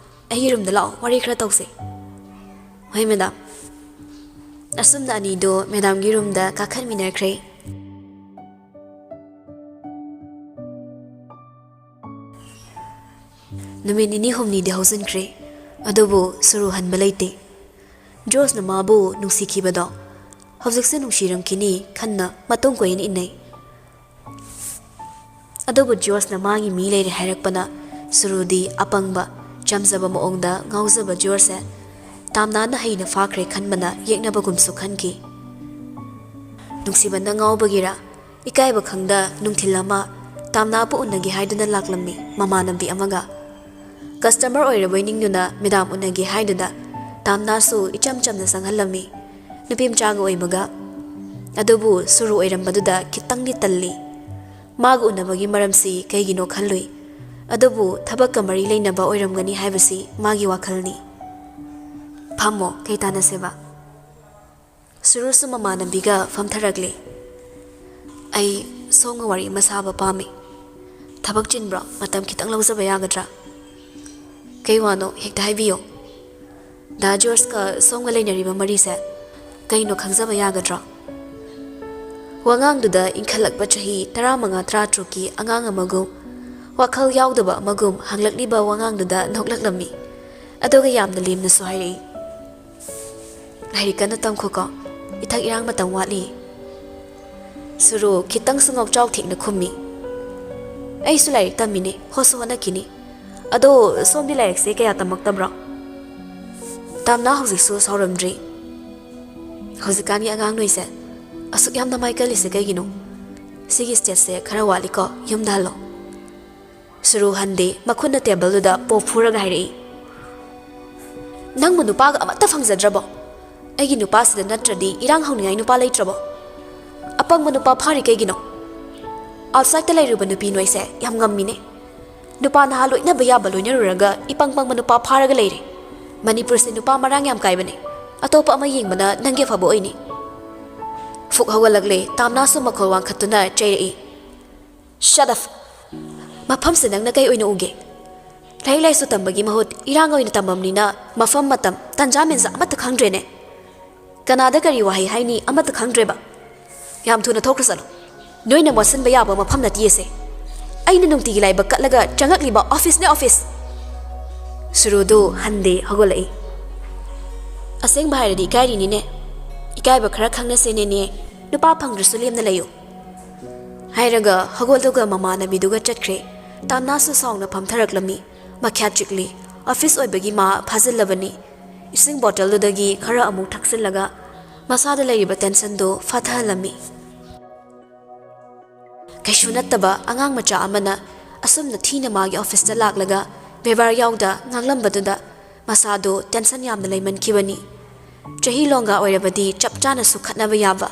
ꯑꯩꯒꯤ ꯔꯨꯝꯗ ꯂꯥꯛꯑꯣ, ꯋꯥꯔꯤ ꯈꯔ ꯇꯧꯁꯦ꯫" "ꯍꯣꯏ, ꯃꯦꯗꯥꯝ꯫" ꯑꯁꯨꯝꯅ ꯑꯅꯤꯗꯣ ꯃꯦꯗꯥꯝꯒꯤ ꯔꯨꯝꯗ ꯀꯥꯈꯠꯃꯤꯟꯅꯈ꯭ꯔꯦ꯫ ꯅꯨꯃꯤꯠ ꯅꯤꯅꯤ ꯍꯨꯝꯅꯤꯗꯤ ꯍꯧꯖꯤꯟꯈ꯭ꯔꯦ, ꯑꯗꯨꯕꯨ ꯁꯨꯔꯨ ꯍꯟꯕ ꯂꯩꯇꯦ꯫ ꯖꯣꯔꯖꯅ ꯃꯥꯕꯨ ꯅꯨꯡꯁꯤꯈꯤꯕꯗꯣ ꯍꯧꯖꯤꯛꯁꯨ ꯅꯨꯡꯁꯤꯔꯝꯈꯤꯅꯤ ꯈꯟꯅ ꯃꯇꯨꯡ ꯀꯣꯏꯅ ꯏꯟꯅꯩ꯫ ꯑꯗꯨꯕꯨ ꯖꯣꯔꯖꯅ ꯃꯥꯒꯤ ꯃꯤ ꯂꯩꯔꯦ ꯍꯥꯏꯔꯛꯄꯅ ꯁꯨꯔꯨꯗꯤ ꯑꯄꯪꯕ, ꯆꯝꯖꯕ ꯃꯑꯣꯡꯗ ꯉꯥꯎꯖꯕ ꯖꯣꯔꯖꯁꯦ ꯇꯥꯝꯅꯥꯅ ꯍꯩꯅ ꯐꯥꯈ꯭ꯔꯦ ꯈꯟꯕꯅ ꯌꯦꯛꯅꯕꯒꯨꯝꯁꯨ ꯈꯟꯈꯤ꯫ ꯅꯨꯡꯁꯤꯕꯅ ꯉꯥꯎꯕꯒꯤꯔ, ꯏꯀꯥꯏꯕ ꯈꯪꯗ ꯅꯨꯡꯊꯤꯜ ꯑꯃ ꯇꯥꯝꯅꯥꯕꯨ ꯎꯅꯒꯦ ꯍꯥꯏꯗꯨꯅ ꯂꯥꯛꯂꯝꯃꯤ ꯃꯃꯥꯟꯅꯕꯤ ꯑꯃꯒ꯫ ꯀꯁꯇꯃꯔ ꯑꯣꯏꯔꯕꯣꯏ ꯅꯤꯡꯗꯨꯅ ꯃꯦꯗꯥꯝ ꯎꯅꯒꯦ ꯍꯥꯏꯗꯨꯅ ꯇꯥꯝꯅꯥꯁꯨ ꯏꯆꯝ ꯆꯝꯅ ꯆꯪꯍꯜꯂꯝꯃꯤ, ꯅꯨꯄꯤ ꯃꯆꯥꯒ ꯑꯣꯏꯕꯒ꯫ ꯑꯗꯨꯕꯨ ꯁꯨꯔꯨ ꯑꯣꯏꯔꯝꯕꯗꯨꯗ ꯈꯤꯇꯪꯗꯤ ꯇꯜꯂꯤ꯫ ꯃꯥꯒ ꯎꯅꯕꯒꯤ ꯃꯔꯝꯁꯤ ꯀꯩꯒꯤꯅꯣ ꯈꯜꯂꯨꯏ꯫ ꯑꯗꯨꯕꯨ ꯊꯕꯛꯀ ꯃꯔꯤ ꯂꯩꯅꯕ ꯑꯣꯏꯔꯝꯒꯅꯤ ꯍꯥꯏꯕꯁꯤ ꯃꯥꯒꯤ ꯋꯥꯈꯜꯅꯤ꯫ "ꯐꯝꯃꯣ, ꯀꯩ ꯇꯥꯟꯅꯁꯦꯕ?" ꯁꯨꯔꯨꯁꯨ ꯃꯃꯥꯟꯅꯕꯤꯒ ꯐꯝꯊꯔꯛꯂꯦ꯫ "ꯑꯩ ꯁꯣꯝꯒ ꯋꯥꯔꯤ ꯑꯃ ꯁꯥꯕ ꯄꯥꯝꯃꯤ꯫ ꯊꯕꯛ ꯆꯤꯟꯕ꯭ꯔꯣ? ꯃꯇꯝ ꯈꯤꯇꯪ ꯂꯧꯖꯕ ꯌꯥꯒꯗ꯭ꯔꯥ?" "ꯀꯩ ꯋꯥꯅꯣ? ꯍꯦꯛꯇ ꯍꯥꯏꯕꯤꯌꯣ꯫" ꯗꯥ ꯖꯣꯔꯖꯀ ꯁꯣꯝꯒ ꯂꯩꯅꯔꯤꯕ ꯃꯔꯤꯁꯦ ꯀꯩꯅꯣ ꯈꯪꯖꯕ ꯌꯥꯒꯗ꯭ꯔꯣ? ꯋꯥꯉꯥꯡꯗꯨꯗ ꯏꯟꯈꯠꯂꯛꯄ ꯆꯍꯤ ꯇꯔꯥꯃꯉꯥ ꯇꯔꯥꯇꯔꯨꯛꯀꯤ ꯑꯉꯥꯡ ꯑꯃꯒꯨꯝ, ꯋꯥꯈꯜ ꯌꯥꯎꯗꯕ ꯑꯃꯒꯨꯝ ꯍꯪꯂꯛꯂꯤꯕ ꯋꯥꯉꯥꯡꯗꯨꯗ ꯅꯣꯛꯂꯛꯂꯝꯃꯤ꯫ ꯑꯗꯨꯒ ꯌꯥꯝꯅ ꯂꯦꯝꯅꯁꯨ ꯍꯥꯏꯔꯛꯏ, "ꯂꯥꯏꯔꯤꯛ ꯀꯟꯅ ꯇꯝꯈꯣꯀꯣ, ꯏꯊꯛ ꯏꯔꯥꯡ ꯃꯇꯝ ꯋꯥꯠꯂꯤ꯫" ꯁꯨꯔꯨ ꯈꯤꯇꯪꯁꯨ ꯉꯥꯎꯆꯥꯎ ꯊꯦꯛꯅ ꯈꯨꯝꯃꯤ, "ꯑꯩꯁꯨ ꯂꯥꯏꯔꯤꯛ ꯇꯝꯃꯤꯅꯦ, ꯍꯣꯠꯁꯨ ꯍꯣꯠꯅꯈꯤꯅꯤ꯫ ꯑꯗꯣ ꯁꯣꯝꯗꯤ ꯂꯥꯏꯔꯤꯛꯁꯦ ꯀꯌꯥ ꯇꯝꯃꯛꯇꯕ꯭ꯔꯣ?" ꯇꯥꯝꯅꯥ ꯍꯧꯖꯤꯛꯁꯨ ꯁꯥꯎꯔꯝꯗ꯭ꯔꯤ꯫ "ꯍꯧꯖꯤꯛꯀꯥꯟꯒꯤ ꯑꯉꯥꯡ ꯅꯣꯏꯁꯦ ꯑꯁꯨꯛ ꯌꯥꯝꯅ ꯃꯥꯏ ꯀꯜꯂꯤꯁꯦ ꯀꯩꯒꯤꯅꯣ? ꯁꯤꯒꯤ stageꯁꯦ ꯈꯔ ꯋꯥꯠꯂꯤꯀꯣ, ꯌꯨꯝꯗ ꯍꯜꯂꯣ꯫" ꯁꯨꯔꯨ ꯍꯟꯗꯦ, ꯃꯈꯨꯠꯅ tableꯗꯨꯗ ꯄꯣꯞ ꯐꯨꯔꯒ ꯍꯥꯏꯔꯛꯏ, "ꯅꯪꯕꯨ ꯅꯨꯄꯥꯒ ꯑꯃꯠꯇ ꯐꯪꯖꯗ꯭ꯔꯕꯣ? ꯑꯩꯒꯤ ꯅꯨꯄꯥꯁꯤꯗ ꯅꯠꯇ꯭ꯔꯗꯤ ꯏꯔꯥꯡ ꯍꯧꯅꯤꯡꯉꯥꯏ ꯅꯨꯄꯥ ꯂꯩꯇ꯭ꯔꯕꯣ? ꯑꯄꯪꯕ ꯅꯨꯄꯥ ꯐꯥꯔꯤ ꯀꯩꯒꯤꯅꯣ? Outsideꯇ ꯂꯩꯔꯨꯕ ꯅꯨꯄꯤ ꯅꯣꯏꯁꯦ ꯌꯥꯝ ꯉꯝꯃꯤꯅꯦ꯫ ꯅꯨꯄꯥ ꯅꯍꯥ ꯂꯣꯏꯅꯕ ꯌꯥꯕ ꯂꯣꯏꯅꯔꯨꯔꯒ ꯏꯄꯪ ꯄꯪꯕ ꯅꯨꯄꯥ ꯐꯥꯔꯒ ꯂꯩꯔꯦ꯫ ꯃꯅꯤꯄꯨꯔꯁꯦ ꯅꯨꯄꯥ ꯃꯔꯥꯡ ꯌꯥꯝ ꯀꯥꯏꯕꯅꯦ꯫ ꯑꯇꯣꯞꯄ ꯑꯃ ꯌꯦꯡꯕꯅ ꯅꯪꯒꯤ ꯑꯐꯕ ꯑꯣꯏꯅꯤ꯫" ꯐꯨꯛ ꯍꯧꯒꯠꯂꯛꯂꯦ꯫ ꯇꯥꯝꯅꯥꯁꯨ ꯃꯈꯣꯜ ꯋꯥꯡꯈꯠꯇꯨꯅ ꯆꯩꯔꯛꯏ, "Shut up! ꯃꯐꯝꯁꯦ ꯅꯪꯅ ꯀꯩ ꯑꯣꯏꯅ ꯎꯒꯦ? ꯂꯥꯏꯔꯤꯛ ꯂꯥꯏꯁꯨ ꯇꯝꯕꯒꯤ ꯃꯍꯨꯠ ꯏꯔꯥꯡ ꯑꯣꯏꯅ ꯇꯝꯃꯝꯅꯤꯅ ꯃꯐꯝ, ꯃꯇꯝ, ꯇꯟꯖꯥ ꯃꯦꯟꯖꯥ ꯑꯃꯠꯇ ꯈꯪꯗ꯭ꯔꯦꯅꯦ꯫ ꯀꯅꯥꯗ ꯀꯔꯤ ꯋꯥꯍꯩ ꯍꯥꯏꯅꯤ ꯑꯃꯠꯇ ꯈꯪꯗ꯭ꯔꯦꯕ꯫ ꯌꯥꯝ ꯊꯨꯅ ꯊꯣꯛꯈ꯭ꯔ ꯆꯠꯂꯣ꯫ ꯅꯣꯏꯅ ꯃꯣꯠꯁꯤꯟꯕ ꯌꯥꯕ ꯃꯐꯝ ꯅꯠꯇꯤꯌꯦꯁꯦ꯫ ꯑꯩꯅ ꯅꯨꯡꯇꯤꯒꯤ ꯂꯥꯏꯕꯛ ꯀꯠꯂꯒ ꯆꯪꯉꯛꯂꯤꯕ officeꯅꯦ, office꯫" ꯁꯨꯔꯨꯗꯨ ꯍꯟꯗꯦ ꯍꯧꯒꯠꯂꯛꯏ꯫ "ꯑꯁꯦꯡꯕ ꯍꯥꯏꯔꯗꯤ ꯏꯀꯥꯏꯔꯤꯅꯤꯅꯦ꯫ ꯏꯀꯥꯏꯕ ꯈꯔ ꯈꯪꯅꯁꯦꯅꯦꯅꯦ꯫ ꯅꯨꯄꯥ ꯐꯪꯗ꯭ꯔꯁꯨ ꯂꯦꯝꯅ ꯂꯩꯌꯨ꯫" ꯍꯥꯏꯔꯒ ꯍꯧꯒꯠꯂꯒ ꯃꯃꯥꯟꯅꯕꯤꯗꯨꯒ ꯆꯠꯈ꯭ꯔꯦ꯫ ꯇꯥꯝꯅꯥꯁꯨ ꯁꯥꯎꯅ ꯐꯝꯊꯔꯛꯂꯝꯃꯤ꯫ ꯃꯈ꯭ꯌꯥꯠ ꯆꯤꯛꯂꯤ꯫ Office ꯑꯣꯏꯕꯒꯤ ꯃꯥ ꯐꯥꯖꯤꯜꯂꯕꯅꯤ꯫ ꯏꯁꯤꯡ bottleꯗꯨꯗꯒꯤ ꯈꯔ ꯑꯃꯨꯛ ꯊꯛꯆꯤꯜꯂꯒ ꯃꯁꯥꯗ ꯂꯩꯔꯤꯕ tensionꯗꯨ ꯐꯥꯊꯍꯜꯂꯝꯃꯤ꯫ ꯀꯩꯁꯨ ꯅꯠꯇꯕ ꯑꯉꯥꯡ ꯃꯆꯥ ꯑꯃꯅ ꯑꯁꯨꯝꯅ ꯊꯤꯅ ꯃꯥꯒꯤ officeꯇ ꯂꯥꯛꯂꯒ ꯕꯦꯕꯥꯔ ꯌꯥꯎꯗ ꯉꯥꯡꯂꯝꯕꯗꯨꯗ ꯃꯁꯥꯗꯨ tension ꯌꯥꯝꯅ ꯂꯩꯃꯟꯈꯤꯕꯅꯤ꯫ ꯆꯍꯤ ꯂꯣꯡꯒꯥ ꯑꯣꯏꯔꯕꯗꯤ ꯆꯞ ꯆꯥꯅꯁꯨ ꯈꯠꯅꯕ ꯌꯥꯕ꯫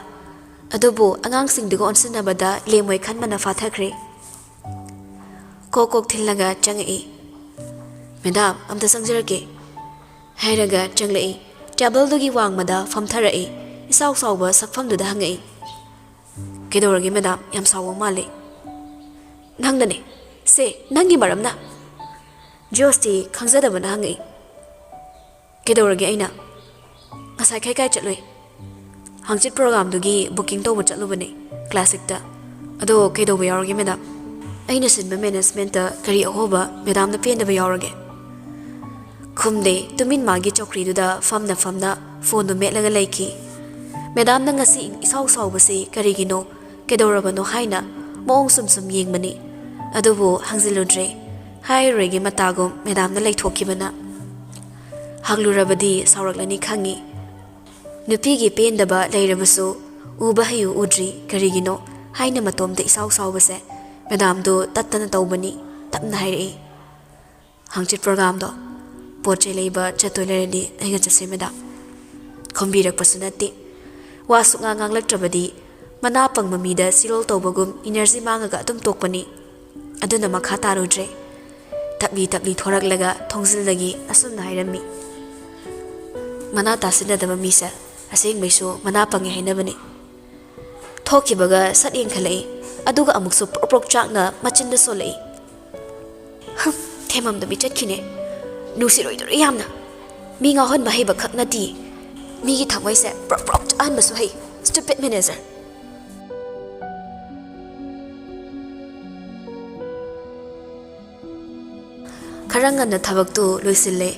ꯑꯗꯨꯕꯨ ꯑꯉꯥꯡꯁꯤꯡꯗꯨꯒ ꯑꯣꯟꯁꯤꯟꯅꯕꯗ ꯂꯦꯝꯃꯣꯏ ꯈꯟꯕꯅ ꯐꯥꯊꯈ꯭ꯔꯦ꯫ ꯀꯣꯛ ꯀꯣꯛ ꯊꯤꯜꯂꯒ ꯆꯪꯉꯛꯏ꯫ "Madam, ꯑꯝꯇ ꯆꯪꯖꯔꯛꯀꯦ," ꯍꯥꯏꯔꯒ ꯆꯪꯂꯛꯏ꯫ Tableꯗꯨꯒꯤ ꯋꯥꯡꯃꯗ ꯐꯝꯊꯔꯛꯏ꯫ ꯏꯆꯥꯎ ꯆꯥꯎꯕ ꯁꯛꯐꯝꯗꯨꯗ ꯍꯪꯉꯛꯏ, "ꯀꯩꯗꯧꯔꯒꯦ madam? ꯌꯥꯝ ꯁꯥꯎꯕ ꯃꯥꯜꯂꯦ꯫" "ꯅꯪꯅꯅꯦ꯫ ꯁꯦ, ꯅꯪꯒꯤ ꯃꯔꯝꯅ?" ꯖꯣꯔꯖꯇꯤ ꯈꯪꯖꯗꯕꯅ ꯍꯪꯉꯛꯏ꯫ ꯀꯩꯗꯧꯔꯒꯦ ꯑꯩꯅ? ꯉꯁꯥꯏ ꯀꯥꯏ ꯀꯥꯏ ꯆꯠꯂꯨꯏ? ꯍꯪꯆꯤꯠ ꯄ꯭ꯔꯣꯒꯥꯝꯗꯨꯒꯤ ꯕꯨꯀꯤꯡ ꯇꯧꯕ ꯆꯠꯂꯨꯕꯅꯦ ꯀ꯭ꯂꯥꯁꯤꯛꯇ꯫ ꯑꯗꯣ ꯀꯩꯗꯧꯕ ꯌꯥꯎꯔꯒꯦ ꯃꯦꯗꯥꯝ? ꯑꯩꯅ ꯁꯤꯟꯕ ꯃꯦꯅꯦꯖꯃꯦꯟꯠꯇ ꯀꯔꯤ ꯑꯍꯣꯕ ꯃꯦꯗꯥꯝꯅ ꯄꯦꯟꯗꯕ ꯌꯥꯎꯔꯒꯦ? ꯈꯨꯝꯗꯦ꯫ ꯇꯨꯃꯤꯟ ꯃꯥꯒꯤ ꯆꯧꯀ꯭ꯔꯤꯗꯨꯗ ꯐꯝꯅ ꯐꯝꯅ ꯐꯣꯟꯗꯨ ꯃꯦꯠꯂꯒ ꯂꯩꯈꯤ꯫ ꯃꯦꯗꯥꯝꯅ ꯉꯁꯤ ꯏꯁꯥꯎ ꯁꯥꯎꯕꯁꯤ ꯀꯔꯤꯒꯤꯅꯣ, ꯀꯩꯗꯧꯔꯕꯅꯣ ꯍꯥꯏꯅ ꯃꯑꯣꯡ ꯁꯨꯝ ꯁꯨꯝ ꯌꯦꯡꯕꯅꯤ꯫ ꯑꯗꯨꯕꯨ ꯍꯪꯖꯤꯜꯂꯨꯗ꯭ꯔꯦ꯫ ꯍꯥꯏꯔꯔꯣꯏꯒꯦ ꯃꯇꯥꯒꯨꯝ ꯃꯦꯗꯥꯝꯅ ꯂꯩꯊꯣꯛꯈꯤꯕꯅ꯫ ꯍꯪꯂꯨꯔꯕꯗꯤ ꯁꯥꯎꯔꯛꯂꯅꯤ ꯈꯪꯉꯤ꯫ ꯅꯨꯄꯤꯒꯤ ꯄꯦꯟꯗꯕ ꯂꯩꯔꯕꯁꯨ ꯎꯕ ꯍꯩꯌꯨ ꯎꯗ꯭ꯔꯤ ꯀꯔꯤꯒꯤꯅꯣ ꯍꯥꯏꯅ ꯃꯇꯣꯝꯇ ꯏꯁꯥꯎ ꯁꯥꯎꯕꯁꯦ ꯃꯦꯗꯥꯝꯗꯨ ꯇꯠꯇꯅ ꯇꯧꯕꯅꯤ꯫ ꯇꯞꯅ ꯍꯥꯏꯔꯛꯏ, "ꯍꯪꯆꯤꯠ ꯄ꯭ꯔꯣꯒꯥꯝꯗꯣ ꯄꯣꯠ ꯆꯩ ꯂꯩꯕ ꯆꯠꯇꯣꯏ ꯂꯩꯔꯗꯤ ꯑꯩꯒ ꯆꯠꯁꯦ ꯃꯦꯗꯥꯝ?" ꯈꯨꯝꯕꯤꯔꯛꯄꯁꯨ ꯅꯠꯇꯦ꯫ ꯋꯥ ꯁꯨꯛꯉꯥꯡ ꯉꯥꯡꯂꯛꯇ꯭ꯔꯕꯗꯤ ꯃꯅꯥ ꯄꯪꯕ ꯃꯤꯗ ꯁꯤꯔꯣꯜ ꯇꯧꯕꯒꯨꯝ ꯏꯅꯔꯖꯤ ꯃꯥꯡꯉꯒ ꯑꯗꯨꯝ ꯇꯣꯛꯄꯅꯤ꯫ ꯑꯗꯨꯅ ꯃꯈꯥ ꯇꯥꯔꯨꯗ꯭ꯔꯦ꯫ ꯇꯞꯂꯤ ꯇꯞꯂꯤ ꯊꯣꯔꯛꯂꯒ ꯊꯣꯡꯖꯤꯜꯗꯒꯤ ꯑꯁꯨꯝꯅ ꯍꯥꯏꯔꯝꯃꯤ, "ꯃꯅꯥ ꯇꯥꯁꯤꯟꯅꯗꯕ ꯃꯤꯁꯦ ꯑꯁꯦꯡꯕꯩꯁꯨ ꯃꯅꯥ ꯄꯪꯉꯦ ꯍꯥꯏꯅꯕꯅꯤ"꯫ ꯊꯣꯛꯈꯤꯕꯒ ꯁꯠ ꯌꯦꯡꯈꯠꯂꯛꯏ꯫ ꯑꯗꯨꯒ ꯑꯃꯨꯛꯁꯨ ꯄ꯭ꯔꯣꯛ ꯄ꯭ꯔꯣꯛ ꯆꯥꯛꯅ ꯃꯆꯤꯟꯗ ꯁꯣꯜꯂꯛꯏ꯫ "ꯍꯝ, ꯊꯦꯝꯃꯝꯗꯕꯤ ꯆꯠꯈꯤꯅꯦ꯫ ꯅꯨꯡꯁꯤꯔꯣꯏꯗꯣꯔꯤ ꯌꯥꯝꯅ꯫ ꯃꯤ ꯉꯥꯎꯍꯟꯕ ꯍꯩꯕ ꯈꯛ ꯅꯠꯇꯦ, ꯃꯤꯒꯤ ꯊꯃꯣꯏꯁꯦ ꯄ꯭ꯔꯣꯛ ꯄ꯭ꯔꯣꯛ ꯆꯥꯛꯍꯟꯕꯁꯨ ꯍꯩ꯫ Stupid manager!" ꯈꯔ ꯉꯟꯅ ꯊꯕꯛꯇꯨ ꯂꯣꯏꯁꯤꯜꯂꯦ꯫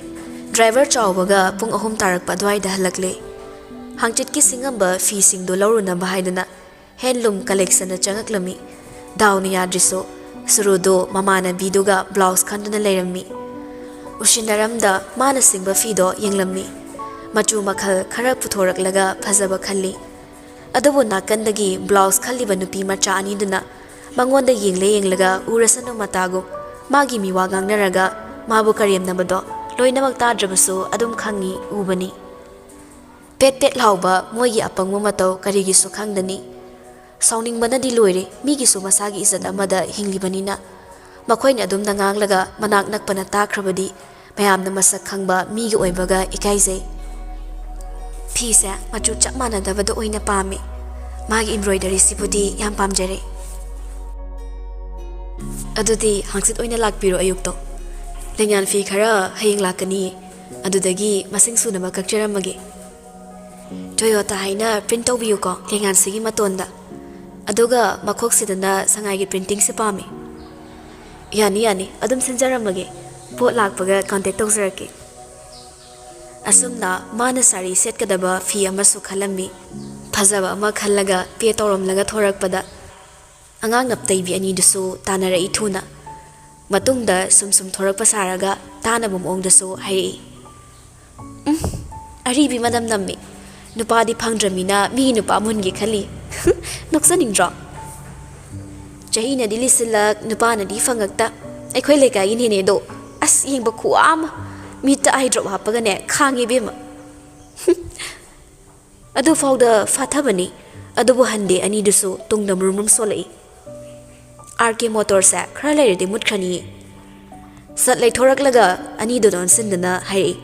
ꯗ꯭ꯔꯥꯏꯚꯔ ꯆꯥꯎꯕꯒ ꯄꯨꯡ ꯑꯍꯨꯝ ꯇꯥꯔꯛꯄ ꯑꯗꯨꯋꯥꯏꯗ ꯍꯜꯂꯛꯂꯦ꯫ ꯍꯥꯡꯆꯤꯠꯀꯤ ꯁꯤꯡꯉꯝꯕ ꯐꯤꯁꯤꯡꯗꯣ ꯂꯧꯔꯨꯅꯕ ꯍꯥꯏꯗꯅ ꯍꯦꯟꯂꯨꯝ ꯀꯂꯦꯛꯁꯟꯗ ꯆꯪꯉꯛꯂꯝꯃꯤ꯫ ꯗꯥꯎꯅ ꯌꯥꯗ꯭ꯔꯤꯁꯨ ꯁꯨꯔꯨꯗꯣ ꯃꯃꯥꯟꯅꯕꯤꯗꯨꯒ ꯕ꯭ꯂꯥꯎꯁ ꯈꯟꯗꯨꯅ ꯂꯩꯔꯝꯃꯤ꯫ ꯎꯁꯤꯟꯅꯔꯝꯗ ꯃꯥꯅ ꯁꯤꯡꯕ ꯐꯤꯗꯣ ꯌꯦꯡꯂꯝꯃꯤ꯫ ꯃꯆꯨ ꯃꯈꯜ ꯈꯔ ꯄꯨꯊꯣꯔꯛꯂꯒ ꯐꯖꯕ ꯈꯜꯂꯤ꯫ ꯑꯗꯨꯕꯨ ꯅꯥꯀꯟꯗꯒꯤ ꯕ꯭ꯂꯥꯎꯁ ꯈꯜꯂꯤꯕ ꯅꯨꯄꯤ ꯃꯆꯥ ꯑꯅꯤꯗꯨꯅ ꯃꯉꯣꯟꯗ ꯌꯦꯡꯂꯦ ꯌꯦꯡꯂꯒ ꯎꯔꯁꯅꯨ ꯃꯇꯥꯒꯨꯝ ꯃꯥꯒꯤ ꯃꯤꯋꯥ ꯉꯥꯡꯅꯔꯒ ꯃꯥꯕꯨ ꯀꯔꯦꯝꯅꯕꯗꯣ ꯂꯣꯏꯅꯃꯛ ꯇꯥꯗ꯭ꯔꯕꯁꯨ ꯑꯗꯨꯝ ꯈꯪꯉꯤ, ꯎꯕꯅꯤ꯫ ꯄꯦꯠ ꯄꯦꯠ ꯂꯥꯎꯕ ꯃꯣꯏꯒꯤ ꯑꯄꯪꯕ ꯃꯇꯧ ꯀꯔꯤꯒꯤꯁꯨ ꯈꯪꯗꯅꯤ꯫ ꯁꯥꯎꯅꯤꯡꯕꯅꯗꯤ ꯂꯣꯏꯔꯦ, ꯃꯤꯒꯤꯁꯨ ꯃꯁꯥꯒꯤ ꯏꯖꯠ ꯑꯃꯗ ꯍꯤꯡꯂꯤꯕꯅꯤꯅ꯫ ꯃꯈꯣꯏꯅ ꯑꯗꯨꯝꯅ ꯉꯥꯡꯂꯒ ꯃꯅꯥꯛ ꯅꯛꯄꯅ ꯇꯥꯈ꯭ꯔꯕꯗꯤ ꯃꯌꯥꯝꯅ ꯃꯁꯛ ꯈꯪꯕ ꯃꯤꯒꯤ ꯑꯣꯏꯕꯒ ꯏꯀꯥꯏꯖꯩ꯫ ꯐꯤꯁꯦ ꯃꯆꯨ ꯆꯞ ꯃꯥꯟꯅꯗꯕꯗ ꯑꯣꯏꯅ ꯄꯥꯝꯃꯤ꯫ ꯃꯥꯒꯤ ꯏꯝꯕ꯭ꯔꯣꯏꯗꯔꯤꯁꯤꯕꯨꯗꯤ ꯌꯥꯝ ꯄꯥꯝꯖꯔꯦ꯫ ꯑꯗꯨꯗꯤ ꯍꯪꯆꯤꯠ ꯑꯣꯏꯅ ꯂꯥꯛꯄꯤꯔꯣ ꯑꯌꯨꯛꯇꯣ꯫ ꯂꯦꯡꯌꯥꯟ ꯐꯤ ꯈꯔ ꯍꯌꯦꯡ ꯂꯥꯛꯀꯅꯤꯌꯦ꯫ ꯑꯗꯨꯗꯒꯤ ꯃꯁꯤꯡ ꯁꯨꯅꯕ ꯀꯛꯆꯔꯝꯃꯒꯦ꯫ ꯇꯣꯌꯣꯇꯥ ꯍꯥꯏꯅ ꯄ꯭ꯔꯤꯟ ꯇꯧꯕꯤꯌꯨꯀꯣ, ꯂꯦꯡꯉꯥꯟꯁꯤꯒꯤ ꯃꯇꯣꯟꯗ꯫ ꯑꯗꯨꯒ ꯃꯈꯣꯛꯁꯤꯗꯅ ꯁꯉꯥꯏꯒꯤ ꯄ꯭ꯔꯤꯟꯇꯤꯡꯁꯦ ꯄꯥꯝꯃꯤ꯫ ꯌꯥꯅꯤ, ꯌꯥꯅꯤ, ꯑꯗꯨꯝ ꯁꯤꯟꯖꯔꯝꯃꯒꯦ꯫ ꯄꯣꯠ ꯂꯥꯛꯄꯒ ꯀꯣꯟꯇꯦꯛ ꯇꯧꯖꯔꯛꯀꯦ꯫ ꯑꯁꯨꯝꯅ ꯃꯥꯅ ꯁꯥꯔꯤ ꯁꯦꯠꯀꯗꯕ ꯐꯤ ꯑꯃꯁꯨ ꯈꯜꯂꯝꯃꯤ꯫ ꯐꯖꯕ ꯑꯃ ꯈꯜꯂꯒ ꯄꯦ ꯇꯧꯔꯝꯂꯒ ꯊꯣꯔꯛꯄꯗ ꯑꯉꯥꯡ ꯅꯞꯇꯩꯕꯤ ꯑꯅꯤꯗꯨꯁꯨ ꯇꯥꯟꯅꯔꯛꯏ ꯊꯨꯅ꯫ ꯃꯇꯨꯡꯗ ꯁꯨꯝ ꯁꯨꯝ ꯊꯣꯔꯛꯄ ꯁꯥꯔꯒ ꯇꯥꯅꯕ ꯃꯑꯣꯡꯗꯁꯨ ꯍꯥꯏꯔꯛꯏ꯫ "ꯎꯝ, ꯑꯔꯤꯕꯤ ꯃꯅꯝ ꯅꯝꯃꯤ꯫ ꯅꯨꯄꯥꯗꯤ ꯐꯪꯗ꯭ꯔꯃꯤꯅ ꯃꯤ ꯅꯨꯄꯥ ꯃꯨꯟꯒꯦ ꯈꯜꯂꯤ꯫ ꯅꯣꯛꯆꯅꯤꯡꯗ꯭ꯔꯣ? ꯆꯍꯤꯅꯗꯤ ꯂꯤꯁꯤꯜꯂꯛ, ꯅꯨꯄꯥꯅꯗꯤ ꯐꯪꯉꯛꯇ꯫ ꯑꯩꯈꯣꯏ ꯂꯩꯀꯥꯏꯒꯤ ꯅꯦꯅꯦꯗꯣ, ꯑꯁ, ꯌꯦꯡꯕ ꯈꯨꯋꯥ ꯑꯃ꯫ ꯃꯤꯠꯇ ꯑꯥꯏ ꯗ꯭ꯔꯣꯞ ꯍꯥꯞꯄꯒꯅꯦ ꯈꯥꯡꯉꯤ ꯏꯕꯦꯝꯃ꯫ ꯑꯗꯨꯐꯥꯎꯗ ꯐꯥꯊꯕꯅꯤ꯫ ꯑꯗꯨꯕꯨ ꯍꯟꯗꯦ ꯑꯅꯤꯗꯨꯁꯨ ꯇꯨꯡꯗ ꯃꯨꯔꯨꯝ ꯃꯨꯔꯨꯝ ꯁꯣꯜꯂꯛꯏ꯫ ꯑꯥꯔ ꯀꯦ ꯃꯣꯇꯣꯔꯁꯦ ꯈꯔ ꯂꯩꯔꯗꯤ ꯃꯨꯠꯈ꯭ꯔꯅꯤ꯫ ꯁꯠ ꯂꯩꯊꯣꯔꯛꯂꯒ ꯑꯅꯤꯗꯨꯗ ꯑꯣꯟꯁꯤꯟꯗꯨꯅ ꯍꯥꯏꯔꯛꯏ,